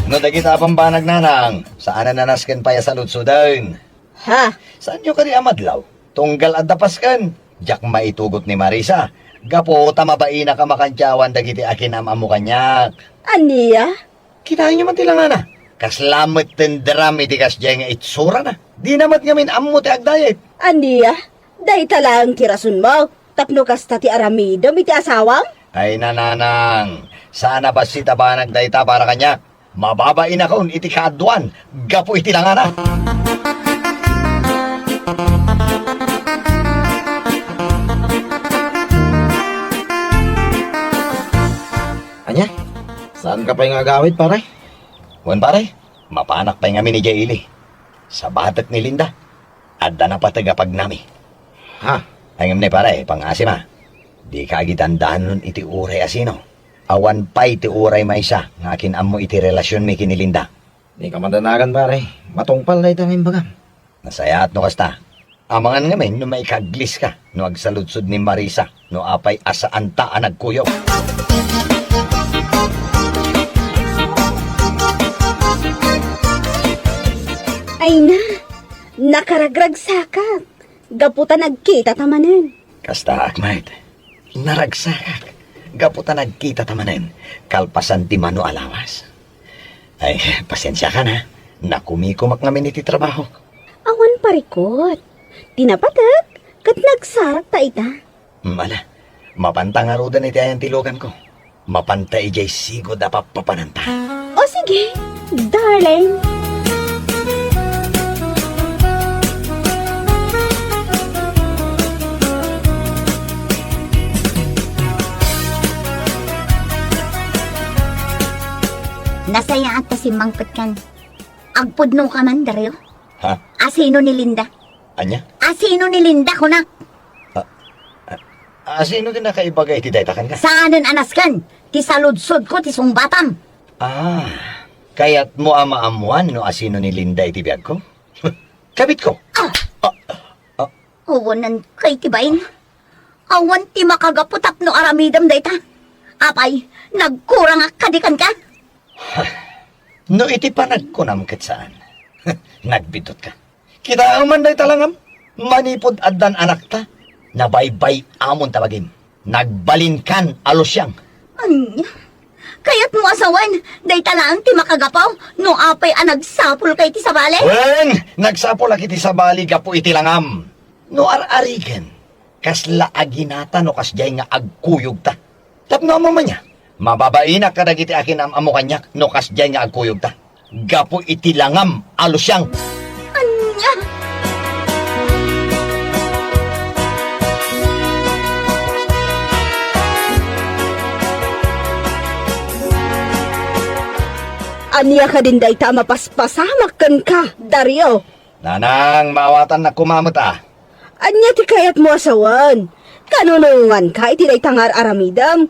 No dagita a bambanag, nanang, saanen a nasken pay a saludsoden. Ha? Saanyo kadi a madlaw? Tunggal adda pasken, diak maitugot ni Marisa. Gapu ta mabainak a makantiawan dagiti akin-am-ammo kaniak. Ania? Kitaenyo man ti langana. Kasla met ti drum iti kasdiay nga itsurana. Dina met ngamin ammo ti agdayeg. Ania? Dayta laeng ti rasonmo tapno kasta ti aramidem iti asawam? Ay, nanang, saan a bassit a banag dayta para kaniak. Mababainak iti kaaduan gapu iti langana. Ania? Saanka pay nga agawid, pare? Wen, pare, mapanak pay ngamin idiay ili. Sabatek ni Linda. Adda napateg a pagnami. Ha? Ay, ngem ne, pare, pangaasim a. Dika agidandanon iti uray a sino. Awan pay ti uray maysa nga akin-ammo iti relasionmi ken ni Linda. Dika madanagan, pare. Matungpal dayta nga imbagam. Nasayaat no kasta. Amangan ngamin no maikaglis ka no agsaludsod ni Marisa no apay a saanta a nagkuyog. Ay na, nakaragragsakak gapu ta nagkita ta manen. Kastaak met. Naragsakak gapu ta nagkita ta manen kalpasan ti mano a lawas. Ay, pasensiakan a. Nakumikumak ngamin iti trabaho. Awan parikut. Ti napateg ket nagsarak ta ita. Mm, ala, mapanta ngaruden iti ayan ti luganko. Mapanta idiay sigud a pappapananta. O sige, darling. Nasayaat ta simmangpetkan. Agpudno ka man, Dario. Ha? Asino ni Linda? Ania? Asino ni Linda, kunak? A, a, asino ti nakaibaga iti dayta kenka? Saanen a nasken ti saludsodko ti sungbatam. Ah, kayatmo a maammuan no asino ni Linda iti biagko? Kabitko. Ah! Ah, ah. Awanan kay ti bain. Awan ti makagapu tapno aramidem dayta. Apay, nagkurangak kadi kenka? No iti panagkunam ket saan. Nagbiddut ka. Kitaem man dayta langam, manipud addan anakta, nabaybay-amon ta bagim. Nagbalinkan a lusiang. Ania? Kayatmo a sawen, dayta laeng ti makagapu no apay a nagsapulka iti sabali? Wen, nagsapulak iti sabali gapu iti langam. No ar-arigen, kasla aginata no kasdiay nga agkuyogta. Tapno ammom ania, mababainak kadagiti akin-am-ammo kaniak no kasdiay nga agkuyogta. Gapu iti langam a lusiang. Ania? Ania kadin dayta a mapaspasamak kenka, Dario? Nanang, maawatannak koma met a. Ania ti kayatmo a sawen? Kanunonganka iti dayta nga ar-aramidem?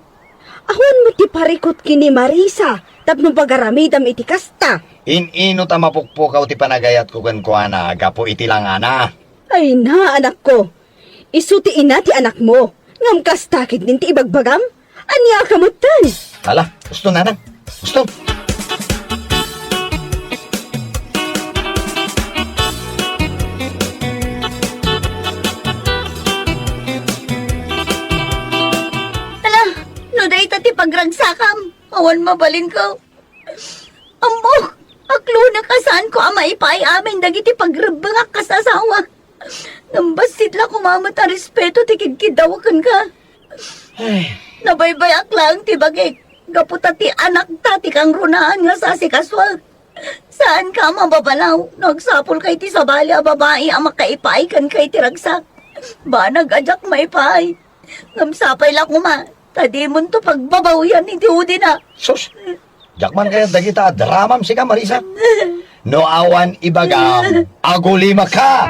Awan met ti parikut ken ni Marisa tapno pagaramidem iti kasta. In-ino ta mapukpukaw ti panagayatko kenkuana gapu iti langana? Ay na, anakko. Isu ti ina ti anakmo. Ngem kasta ketdin ti ibagbagam? Ania ka metten? Hala, uston, nanang. Uston. Hala, no dayta ti pagragsakam, awan mabalinko. Ammok, aklonek a saanko a maipaay amin dagiti pagrebbengak kas asawa. Ngem bassit la koma met a respeto ti kidkiddawak kenka. Ay. Nabaybayak laeng ti bagik, gapu ta ti anakta ti kangrunaan nga sasikasuak. Saanka a mababalaw no agsapulka iti sabali a babai a makaipaay kenka iti ragsak. Banag a diak maipaay. Ngem sapay la koma, ta dimonto pagbabawian iti udina. Sus! Diak man kayat dagita a dramam sika, Marisa. No awan ibagam, agulimaka!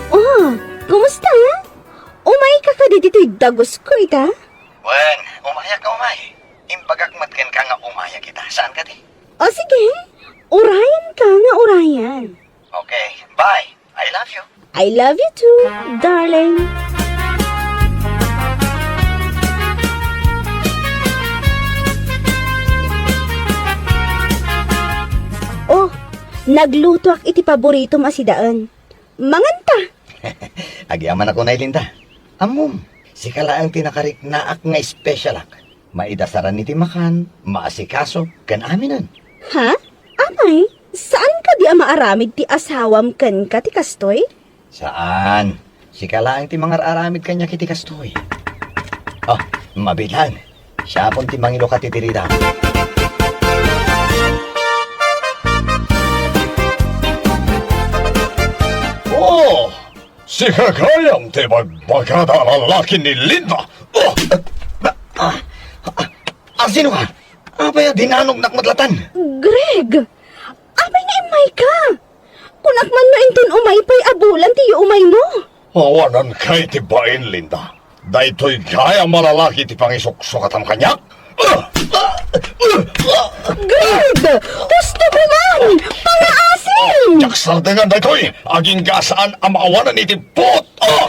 Oh, kumusta? Umayka kadi ditoy dagusko ita? Wen, umayak nga umay. Imbagak met kenka nga umayak ita. Saan kadi? O sige, urayan ka nga urayan. Okay, bye. I love you. I love you too, darling. Oh, naglutoak iti paboritom a sidaen. Manganta! Agyamanak unay, Linda. Ammom, sika laeng ti nakariknaak nga espesyalak. Maidasaran iti makan, maasikaso, ken aminen. Ha? Apay, saan kadi a maaramid ti asawam kenka ti kastoy? Saan. Sika laeng ti mangar-aramid kaniak iti kastoy. Ah, mabiit laeng. Siapon ti mangilukat iti ridam. Oh! Sika gayam ti bagbagada a lalaki ni Linda! Oh! Ah, ah, ah, sino ka? Apay a dinanognak met latan? Greg! Apay nga immay ka? Kunak man no inton umay pay a bulan ti umaymo. Awanan kay ti bain, Linda. Daytoy gayam a lalaki ti pangisuksukatam kaniak. Greg! Husto ko man! Pangaasim! Diak sardengan daytoy! Agingga a saan a maawanan iti puot! Oh!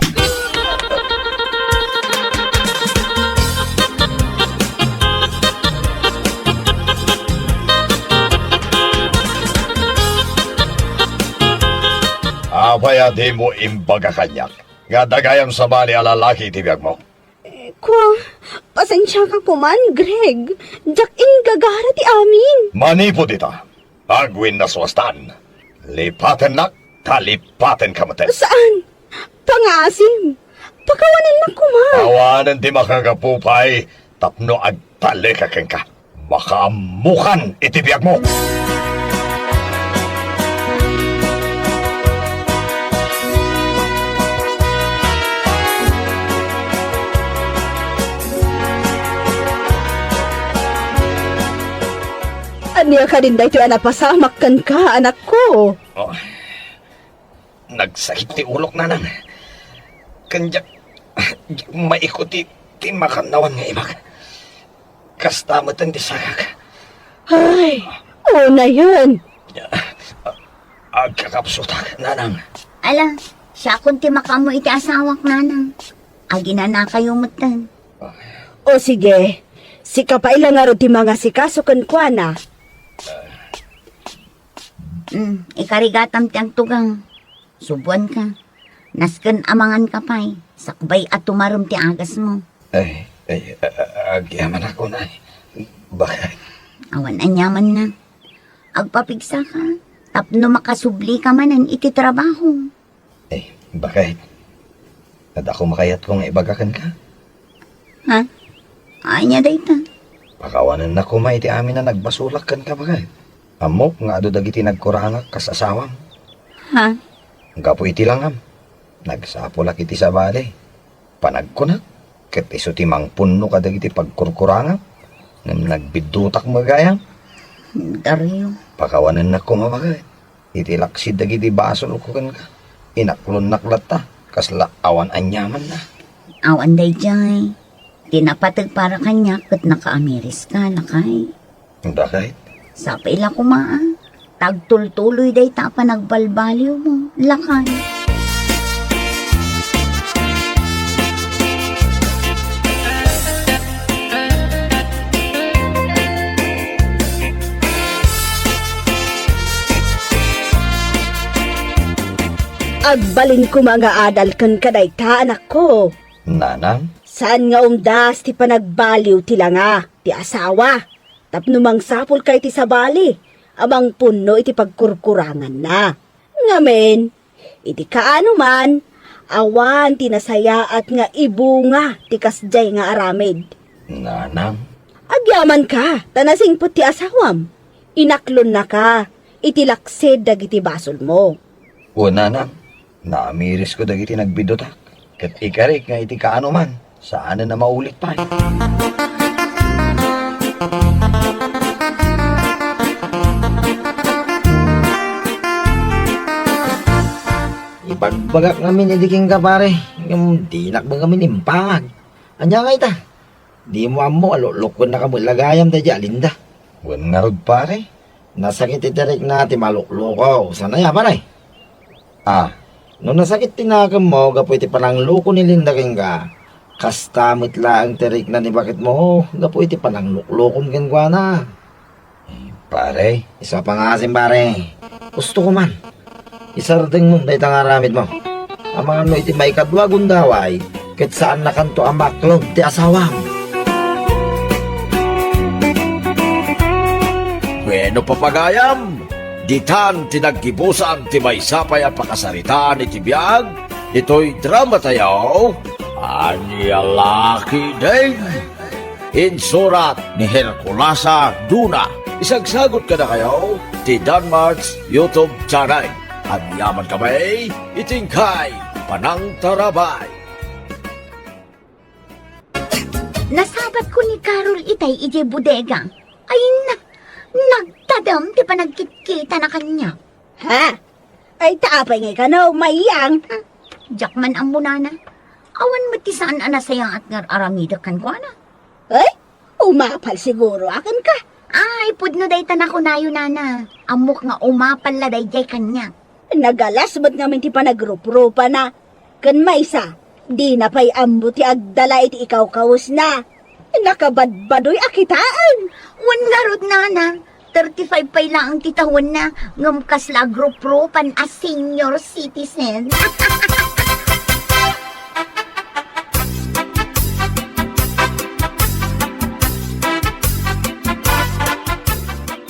Apay a dimo imbaga kaniak nga adda gayam sabali a lalaki iti biagmo? Kua, pasensiaka koman, Greg. Diak inggagara ti amin. Manipud ita, agwinnasuastan. Lipatennak, ta lipatenka metten. Saan? Pangaasim. Pakawanennak koma. Awanen ti makagapu pay tapno agtaleka kenka. Makaammokan iti biagmo. Ania kadin daytoy a napasamak kenka, anakko? Oh. Nagsakit ti ulok, nanang. Ken diak, diak maikot ti, ti makannawan nga imak. Kasta metten ti sakak. Ay, unayen. Agkakapsutak, nanang. Ala, siakon ti makaammo iti asawak, nanang. Aginanakayo metten. O sige, sika pay la ngarud ti mangasikaso kenkuana. Mm, ikarigatam ti agtugaw. Subuanka. Nasken a manganka pay, sakbay a tumarem ti agasmo. Ay, ay, a-, a-, agyamanak unay. Bakay. Awan aniamanna. Agpapigsaka tapno makasublika manen iti trabaho. Eh, bakay. Adda koma kayatko nga ibaga kenka. Ha? Ania dayta? Pakawanennak koma iti amin a nagbasolak kenka, bakay. Ammok nga adu dagiti nagkurangak kas asawam. Ha? Gapu iti langam, nagsapulak iti sabali. Panagkunak, ket isu ti mangpunno kadagiti pagkurkurangak, ngem nagbiddutak met gayam. Dario. Pakawanennak koma, bakay. Iti laksid dagiti basolko kenka, inaklonnak latta, kasla awan aniamanna. Awan daydiay. Ti napateg para kaniak ket nakaamiriska, lakay. Dakay? Sapay la koma, a. Ta agtultuloy dayta a panagbalbaliwmo, lakay. Agbalin koma nga adal kenka dayta, anakko. Nanang? Saan nga umdas ti panagbaliw ti langa ti asawa tapno mangsapulka iti sabali a mangpunno iti pagkurkuranganna. Ngamin, iti kaano man, Awan ti nasayaat nga ibunga ti kasdiay nga aramid. Nanang? Agyamanka, ta nasingpet ti asawam. Inaklonnaka iti laksid dagiti basolmo. O, nanang, namirisko dagiti nagbidutak, ket ikarik nga iti kaanoman, saanen a maulit pay. Ibagbagak ngamin idi kenka, pare, ngem dinak met ngamin impangag. Ania ngay ita? Dimo ammo a luklukennaka met la gayam daydiay a Linda. Wen ngarud, pare. Nasakit iti rikna ti maluklukaw. Saan aya, pare? Ah. No nasakit ti nakemmo gapu iti panangluko ni Linda kenka, kasta met laeng ti rikna ni baketmo gapu iti panangluklukom kenkuana. Eh, pare. Isu a pangasim, pare. Gusto ko man. Isardengmo dayta nga aramidmo. Amangan no iti maikadua a gundaway, ket saannakanto a maklod ti asawam. Bueno, papagayam, ditan ti naggibusan ti maysa pay a pakasaritaan iti biag, ditoy drama tayo, Ania Lucky Day. Insurat ni Herculasa Duna. Isagsagot kadakayo ti Danmart's YouTube channel. Agyaman kami iti inkay panangtarabay. Nasabatko ni Carol itay idiay bodega. Ay na, nagtadem ti panagkitkitana kaniak. Ha? Ay, ta apay ngay kano, Mayang? Hmm, diak man ammo, nana. Awan met ti saan a nasayaat nga ar-aramidek kenkuana. Ay, umapal siguro a kenka. Ay, pudno dayta nakunayo, nana. Ammok nga umapal la daydiay kaniak. Nagalas met ngamin ti panagruprupana. Ken maysa, dina pay ammo ti agdala iti ikawkawesna. Nakabadbadoy a kitaen. Wen ngarud, nana, thirty-five pay laeng ti tawenna, ngem kasla agruprupan a senior citizen.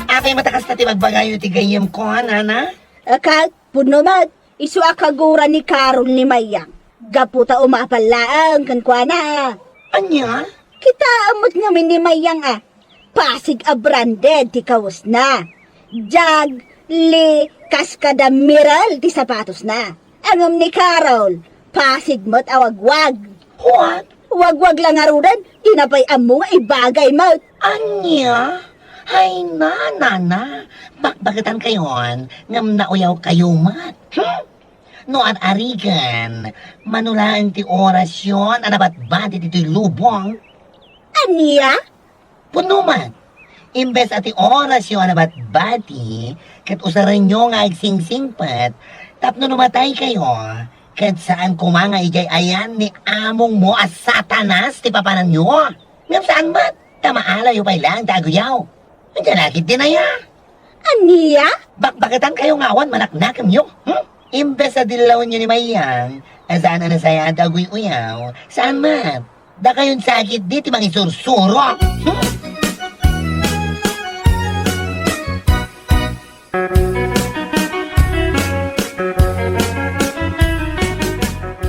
Apay met a kasta ti bagbagayo iti gayyemko, nana? Aka, pudno met, isu a kagura ni Carol ni Mayang. Gapu ta umapal laeng kenkuana. Ania? Kitaem met ngamin ni Mayang a pasig a branded ti kawesna. Jag, Lee, kas kada Merrell ti sapatosna. Ngem ni Carol, pasig met a wagwag. What? Wagwag la ngaruden, dina pay ammo nga ibagay met. Ania? Hay na, nana. Bakbaketkayon, ngem nauyawkayo met. Hmm? No ar-ariken, mano laeng ti orasyo a nabatbati ditoy lubong. Ania? Pudno met. Imbes a ti orasyo a nabatbati, ket usarenyo nga agsingsingpet, tapno no mataykayo, ket saan koma nga idiay ayan ni amongmo a Satanas ti papananyo. Ngem saan met, ta maalayo pay laeng ti aguyaw. Ania la ketdin aya? Ania? Bakbaketkayo nga awan manaknakemyo, hmm? Imbes a dillawenyo ni Mayang, a saan a nasayaat a aguy-uyaw, saan met. Dakayon sa ketdi ti mangisursuro. Hmm?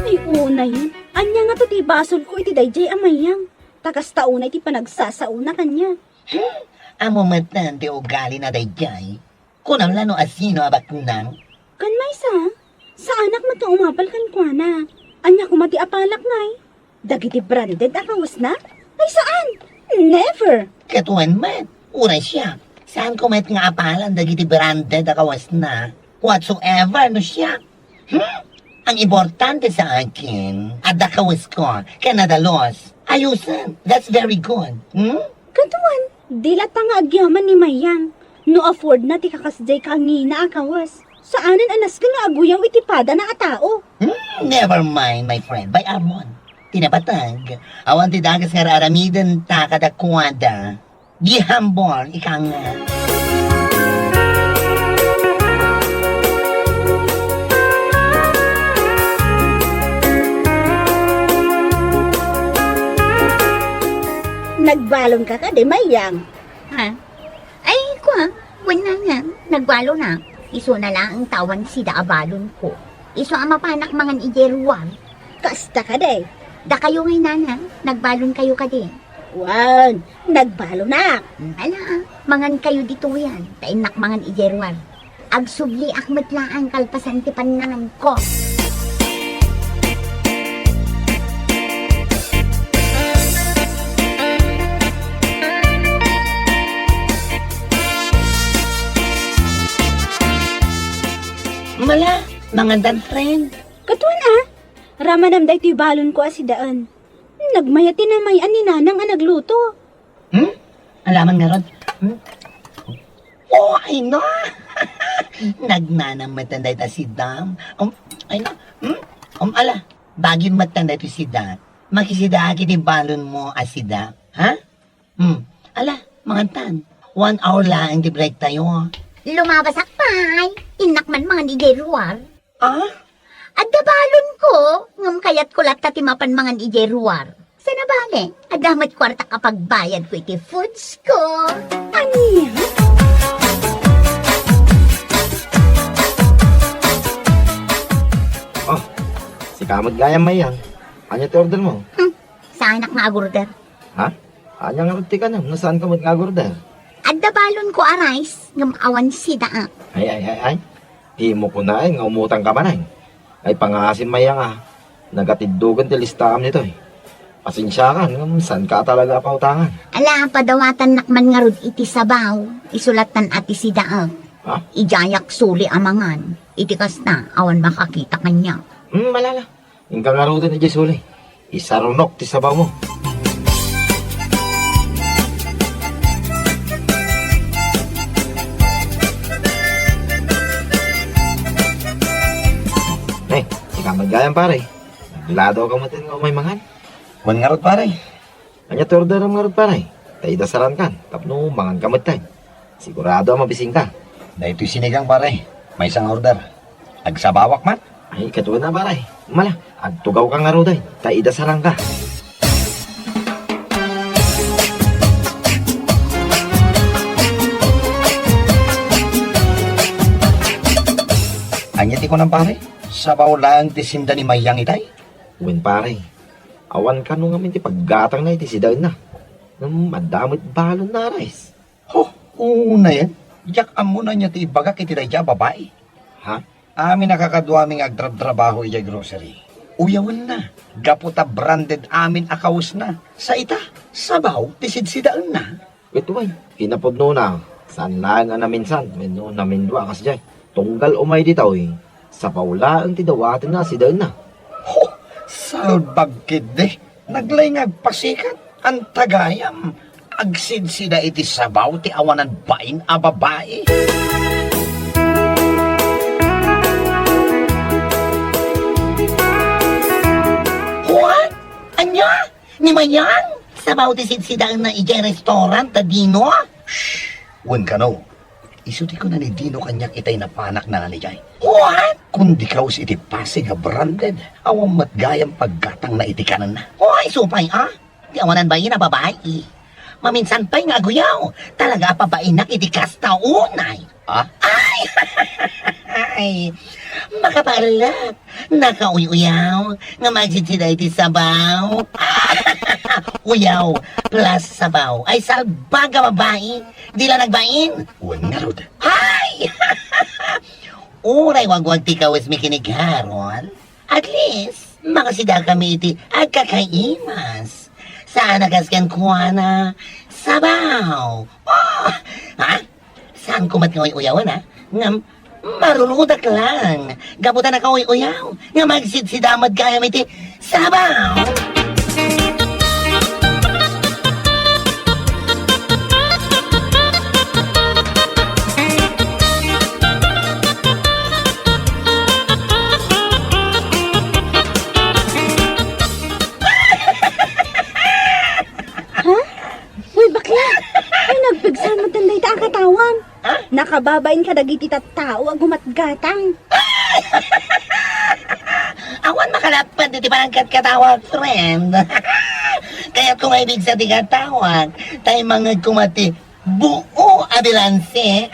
Ay, unay. Ania ngato ti basolko iti daydiay a Mayang? Ta kasta unay ti panagsasaona kaniak. Hmm? Ammo metten ti ugalina daydiay. Kunam la no asino a baknang? Ken maysa, saanak met nga umapal kenkuana. Ania koma ti apalak ngay? Dagiti branded a kawesna? Ay, saan! Never! Ket wen met, uray siak, saanko met nga apalan dagiti branded a kawesna. Whatsoever no siak. Hmm? Ang importante sa akin, adda kawesko, ken nadalus. Ayusen, that's very good. Hmm? Kaduan, di latta nga agyaman ni Mayang. No afford na ti kakasdiay kangina a kawes, saanen a nasken nga aguyaw iti padana a tao. Hmm, never mind, my friend, bay-amon. Ti napateg, awan ti dakes nga ar-aramidenta kadakuada. Di hambor, ika nga. Nagbalonka kadi, Mayang? Ha? Ay, kua, wen nana, nagbalona. Isuna laeng ta awan sida a balonko. Isu a mapanak mangan idiay ruar. Kasta kadi. Dakayo ngay, nanang, nagbalon kayo kadi? Wen, nagbalon a. Ala, mangan kayo ditoyen, ta innak mangan idiay ruar. Agsubliak met laeng kalpasan ti pannanganko. Mala, mangandan, friend. Katuan a, ramanam daytoy balonko a sidaen. Nagmayat ti namay-an ni nanang a nagluto. Hmm? Alaman ngarud? Hmm? Oh, ay na! Nagnanam met dayta sidam. Um, ay na. Hmm? Um, ala, bagim met dayta sida. Makisidaak iti balonmo a sida. Ha? Hmm. Ala, mangantan. One hour laeng ti break tayo. Lumabasak pay. Innak man mangan idiay ruar. Ah? Adda balonko, ngem kayatko latta ti mapan mangan idiay ruar. Sana bale, adda met kuartak a pagbayadko iti foods ko. Ania? Oh, sika met gayam, Mayang. Ania ti order mo? Hmm, saanak nga agorder. Ha? Ania ngarud ti kanem no saanka met nga agorder? Adda balonko a rice ngem awan sidaak. Ay, ay, ay, ay. Dimo kunaen nga umutangka manen. Ay, pangaasim, Mayang a. Nagatiddogen ti listaam ditoy. Pasensiakan ngem saanka talaga a pautangan. Ala, padawatannak man ngarud iti sabaw. Isu latta ti sidaak. Ha? Idiayak suli a mangan. Iti kasta, awan makakita kaniak. Hmm, malala. Inka ngaruden idiay suli. Isarunok ti sabawmo. Eh, sika met gayam, pare. Nagladawka met nga umay mangan. Wen ngarud, pare. Ania ti orderam ngarud, pare? Ta idasalankan tapno manganka metten. Sigurado a mabisinka. Daytoy sinigang, pare. Maysa nga order. Agsabawak man? Ay, katuan a, pare. Mala, agtugawka ngaruden ta idasalanka. Ania ti kunam, pare? Sabaw laeng ti sinda ni Mayang itay? Wen, pare. Awan kano ngamin ti paggatangna iti sidaenna. Ngem adda met balonna a rice. Ho, unayen, diak ammo no ania ti ibagak iti daydiay a babai. Ha? Amin a kakaduami nga agtrabtrabaho idiay grocery. Uyawenna, gapu ta branded amin a kawesna. Sa ita, sabaw ti sidsidaenna. Ket wen, kinapudnona, saan laeng a naminsan wenno namindua a kasdiay. Tunggal umay ditoy, sabaw laeng ti dawatenna a sidaenna. Ho! Salbag ketdi! Naglay nga agpasikat, anta gayam, agsidsida iti sabaw ti awanan bain a babai. What? Ania? Ni Mayang? Sabaw ti sidsidaenna idiay restaurant a Dino? Shh! Wen kano, isu ti kuna ni Dino kaniak itay napanakna nga idiay. What? Kundi kawes iti pasig a branded, awan met gayam paggatangna iti kanenna. Oy, isu pay a? Ti awanan bain a babai. Maminsan pay nga aguyaw. Talaga a pabainak iti kasta unay. Ah? Ay! Ay! Makapaalak. Nakauy-uyaw nga agsidsida iti sabaw. Uyaw plus sabaw. Ay, salbag a babai. Di la nagbain. Wen ngarud. Ay! Uray wagwag ti kawesmi ken ni Harold. At least, makasidakami iti agkakaimas. Saan a kas kenkuana, sabaw. Oh! Ha? Saan ko met nga uy-uyawan, ha? Ngem, marurudak lang. Gapu ta nakauy-uyaw. Nga agsidsida met gayam iti sabaw. Ha? Uy, bakla! Ay, nagpigsa met dayta a katawam. Ha? Nakababain kadagiti tattao a gumatgatang. Awan makalapped iti panangkatkatawag, friend. Kayatko nga ibigsa ti katawag, ta immangngegko met ti buo a bilanse.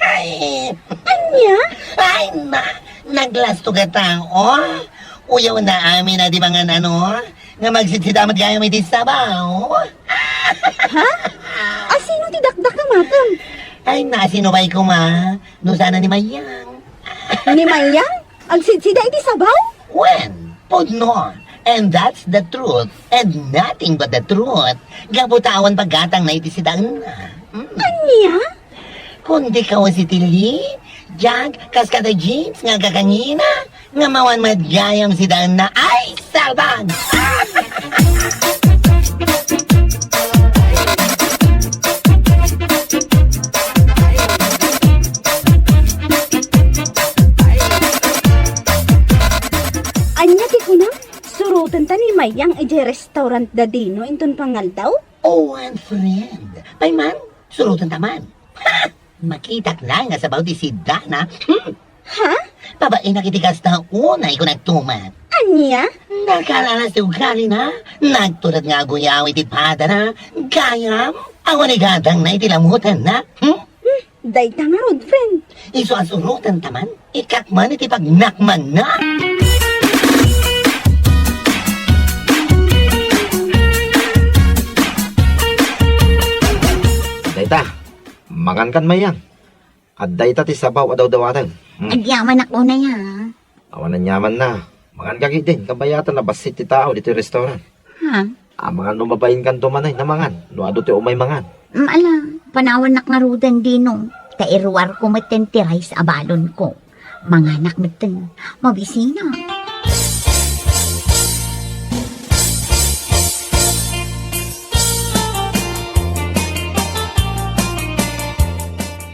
Ay! Ania? Ay, na, naglasto ka tao. Uyawna amin a di mangan ano, nga magsidsida met gayam iti sabaw. Ha? Asino ti dakdakam, Atem? Ay, nasino pay koma? No sana ni Mayang. Ni Mayang? Agsidsida iti sabaw? Wen, pudno. And that's the truth, and nothing but the truth. Gapu ta awan paggatangna iti sidaenna. Hmm. Ania? Kundi kawes iti Lee, Jack, kas kada James nga agkakangina, nga mawan met gayam sidaenna. Ay, salbag! Ania ti kunam? Surotenta ni Mayang idiay restaurant da Dino inton pangaldaw? Oh, and friend. Pay man, surotenta man. Ha! Makitak laeng a sabaw ti sidaenna. Hmm. Ha? Pabainak iti kasta unay ko nagtumet. Ania? Nakalalas ti ugalina. Nagtured nga aguyaw iti padana. Gayam, awan igatangna iti lamutanna. Hmm? Hmm, dayta ngarud, friend. Isu a surotenta man. Ikakman iti pagnakmanna. Dayta, mangankan, Mayang. Adda ita ti sabaw a dawdawaten. Hmm. Agyamanak unay, ha? Awan aniamanna. Manganka ketdin, kabayatan a bassit ti tao ditoy restaurant. Ha? Amangan no mabainkanto man ay namangan, no adu ti umay mangan. Mm, ala, panawannak ngaruden, Dino. Ta iruarko metten ti rice a balonko. Manganak metten. Mabisinak.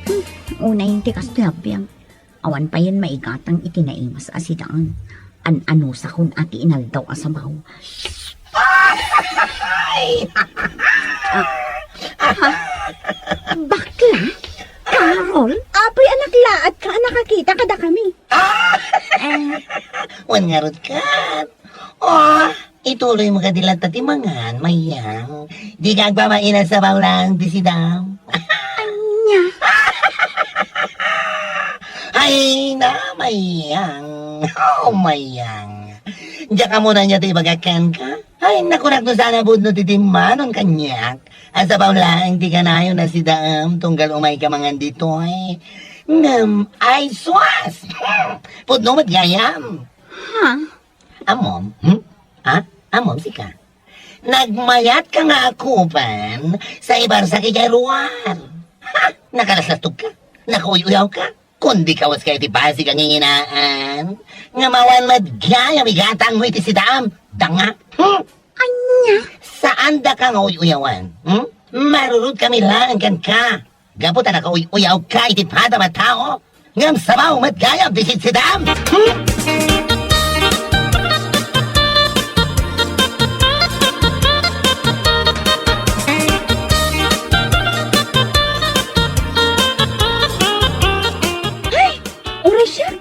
Hmm, unay ti kastoy a biag. Awan payen maigatang iti naimas a sidaen. An-anusakon a ti inaldaw a sabaw. Ah, ha? Bakla? Carol? Apay a naklaat ka a nakakita kadakami? Eh. Wen ngarud ket. Oh, ituloy mo kadi latta ti mangan, Mayang. Dika agbabain a sabaw laeng ti sidaem. Ania? Ay na, Mayang. Oh, Mayang. Diak ammonan ania ti ibagak kenka? Ay, nakunak no saan a pudno ti timmanon kaniak. A sabaw laeng ti kanayon a sidaem tunggal umayka mangan ditoy. Ngem, ay sus! Pudno met gayam. Ha? Ammom? Hmm? Ha? Ammom sika? Nagmayatka nga akupen sa ibarsak idiay ruar. Ha? Nakalaslastogka? Nakauy-uyawka? Kundi kaweska iti basig a nginginaan nga mawan met gayam igatangmo iti sidaem, danga? Hmm? Ania? Saandaka nga uy-uyawan. Hmm? Marurutkami laeng kenka. Gapu ta nakauy-uyawka iti padam a tao, ngem sabaw met gayam ti sidaem. Hmm? Ay! Uray siak!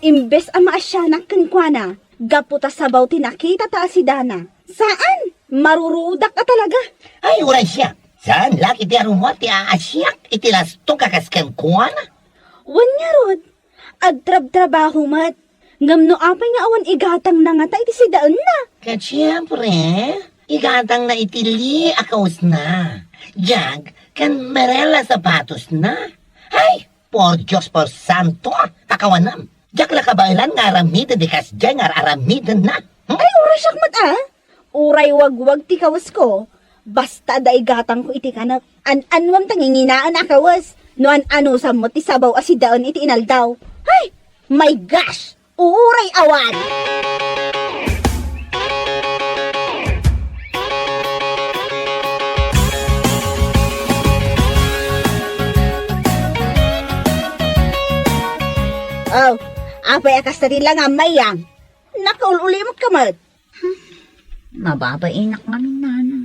Imbes a maasianak kenkuana, gapu ta sabaw ti nakitata a sidaenna. Saan! Maruruodak a talaga! Ay, uray siak! Saan la iti arummuar ti aasiak iti lastog a kas kenkuana? Wen ngarud, agtrabtrabaho met. Ngem no apay nga awan igatangna ngata iti sidaenna? Ket siempre, igatangna iti Lee a kawesna, Jack, ken Mirella sapatosna. Ay, por Dios, por santo, a kawanam. Diak la kabaelan nga aramiden ti kasdiay nga ar-aramidenna. Hmm? Ay, uray siak met, a. Uray wagwag ti kawesko, basta adda igatangko iti kanek. An-anuem ta nginginaen a kawes, no an-anusam met ti sabaw a sidaen iti inaldaw. Ay, my gosh! Uray awan! Oh, apay a kasta ti langam, Mayang? Nakaul-ulimot ka met. Hmm, mababainak ngamin, nana.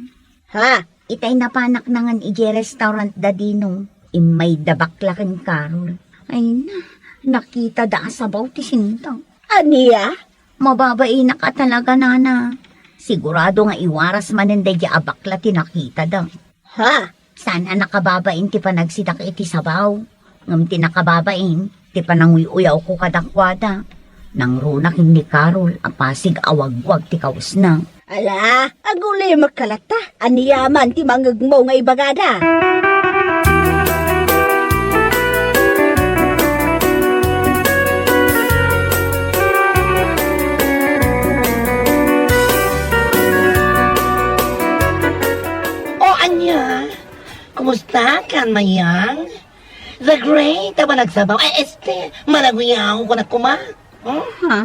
Ha? Itay napanak nangan idiay restaurant da Dino. Immay da bakla ken Carol. Ay na, nakita da a sabaw ti sinta. Ania? Mababainak a talaga, nana. Sigurado nga iwaras manen daydiay a bakla ti nakita da. Ha? Saan a nakababain ti panagsidak iti sabaw, ngem ti nakababain ti pananguy-uyawko kadakuada. Nangruna ken ni Carol a pasig a wagwag ti kawesna. Ala, agulimekka latta. Aniaman ti mangngegmo nga ibagada? O ania? Kumusta kan, Mayang? The great a managsabaw. Ay, este, managuyaw ko na kuma. Hmm? Ha?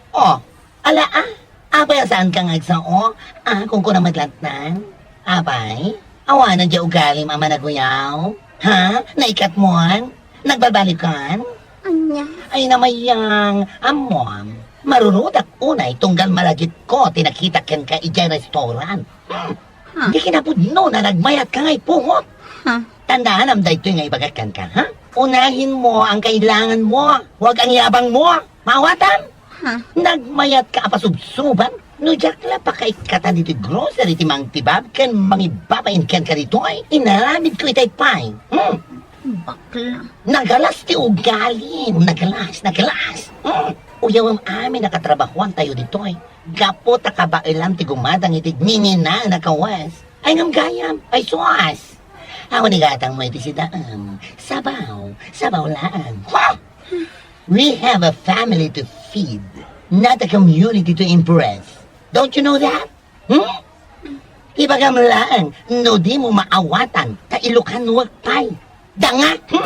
O, ala, ah. Apay a saan ka nga agsao? Ah, kung kuna madlatnan. Apay, awanan diay ugalim a managuyaw? Ha? Naikatmon? Nagbabalikan? Ania? Ay, na, Mayang, ammom, marurudak unay tunggal malagipko ti nakitak kenka idiay restaurant. Hmm. Ha? Di kinapudno na nagmayatka nga ipungot. Ha? Tandaanam daytoy nga ibagak kenka, ha? Unahenmo ang kailanganmo, huwag ang yabangmo. Maawatam? Ha? Nagmayatka a pasubsoban? No diak la pakaikkatan iti grocery ti mangtibab ken mangibabain kenka ditoy, inaramidko itay pay. Hmm. Bakla. Nagalas ti ugalim. Nagalas, nagalas. Hmm. Uyawem amin a katrabahoantayo ditoy. Gapu ta kabaelam ti gumadang iti ngininaw a kawes. Ay, ngem gayam, ay, sus! Awan igatangmo iti sidaem. Sabaw, sabaw laeng. Ha? We have a family to feed, not a community to impress. Don't you know that? Hmm? Ibagam laeng, no dimo maawatan, ta Ilocanok pay. Danga! Hmm?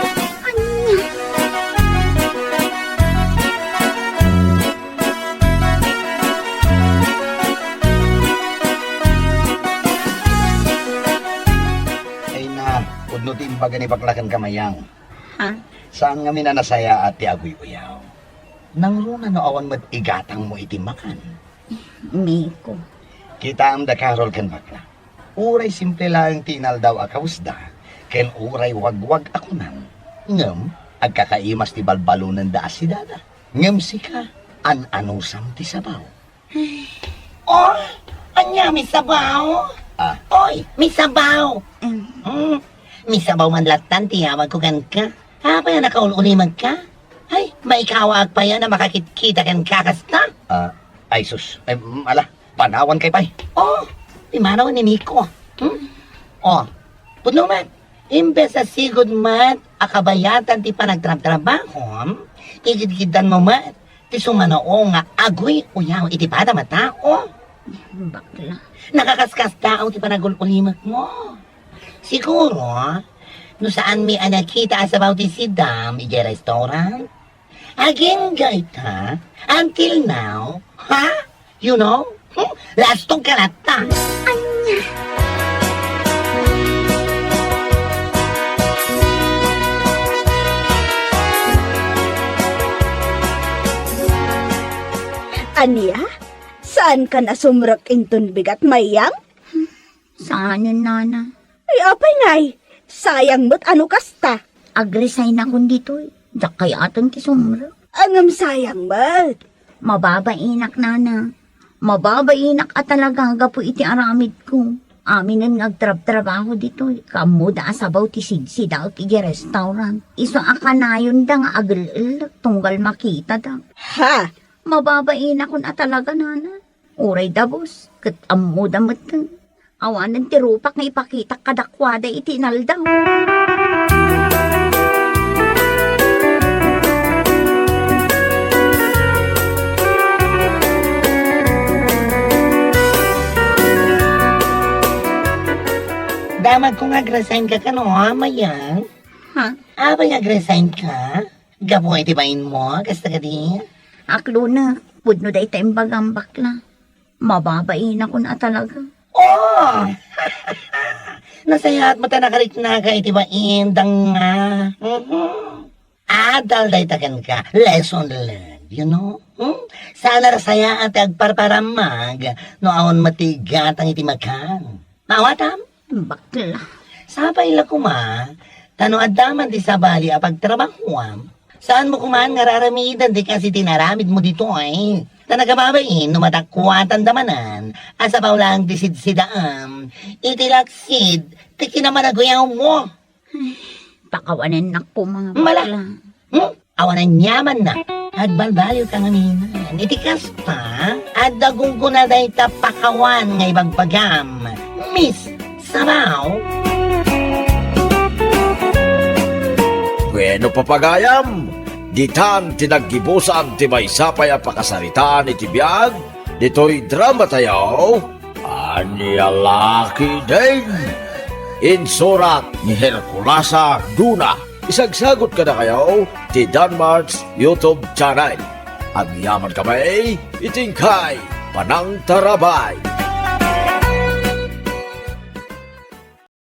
Ay na, pudno ti imbaga ni bakla kenka, Mayang. Ha? Saan ngamin a nasayaat ti aguy-uyaw? Nangruna no awan met igatangmo iti makan. Miko. Kitaem da Carol ken bakla. Uray simple laeng ti inaldaw a kawesda, ken uray wagwag a kunan, ngem agkakaimas ti balbalonenda a sidada. Ngem sika, an-anusam ti sabaw. Oh, ania, misabaw? Ah. Oy, misabaw! Mm. Mm, misabaw man lattan ti yawagko kenka. Apay a nakaul-ulimekka? Ay, maikawaak pay a makakitkita kenka kasta. Ah, ay sus. Ay, mm, ala, panawan kay pay. Oh, pimanaw ni Miko. Hmm? Oh, pudno met. Imbes a sigud met a kabayatan ti panagtrabtrabahom, igidgiddanmo met ti sumano nga aguy-uyaw iti padam a tao. Bakla. Nakakaskasdaaw ti panagul-ulimekmo. Siguro, no saanmi a nakita a sabaw ti sidam idiay restaurant, agingga ita until now, ha? You know? Hmm? Lastog ka latta. Ania? Ania? Saan ka nasumrek inton bigat, Mayang? Saanen, nana. Ay, apay ngay? Sayang met a no kasta. Agresign akon ditoy. Diak kayat ti sumrek. Ngem sayang met. Mababainak, nana. Mababainak a talaga gapu iti aramidko. Aminen nga agtrabtrabaho ditoy, kaammoda a sabaw ti sidsidaek idiay restaurant. Isu a kanayonda nga agel-ellek tunggal makitada. Ha? Mababainak a talaga, nana. Uray dabus, ket ammoda metten. Awanen ti rupak nga ipakitak kadakuada iti inaldaw. Damagko nga agresign ka kano, ha, Mayang? Ha? Apay nga agresign ka? Gapu iti bainmo, kasta kadi? Aklona, pudno dayta imbagam, bakla. Mababainak a talaga. Oh! Nasayaat met a nakariknaka iti bain, danga. Mhm. Adal dayta kenka. Lesson learned, you know? Hmm? Saan a nasayaat ti agparparammag no awan met ti igatang iti makan. Maawatam? Bakla. Sapay la koma, ta no adda man ti sabali a pagtrabahoam, saanmo koman nga ar-aramiden ti kas iti inaramidmo ditoy. Ta nagababain no madakuatanda manen a sabaw laeng ti sidsidaem iti laksid ti kinamanaguyawmo. Pakawanennak koma, bakla. Mala. Hmm? Awan aniamanna. Agbalbaliw ka ngamin. Iti kasta, adda gunggona dayta pakawan nga ibagbagam, Miss Sabaw. Bueno, papagayam, ditan ti naggibusan ti maysa pay a pakasaritaan iti biag ditoy drama tayo. Ania la ketdin? Insurat ni Herculasa Duna. Isagsagot kadakayo ti Danmart's YouTube channel. Agyaman kami iti inkay panangtarabay.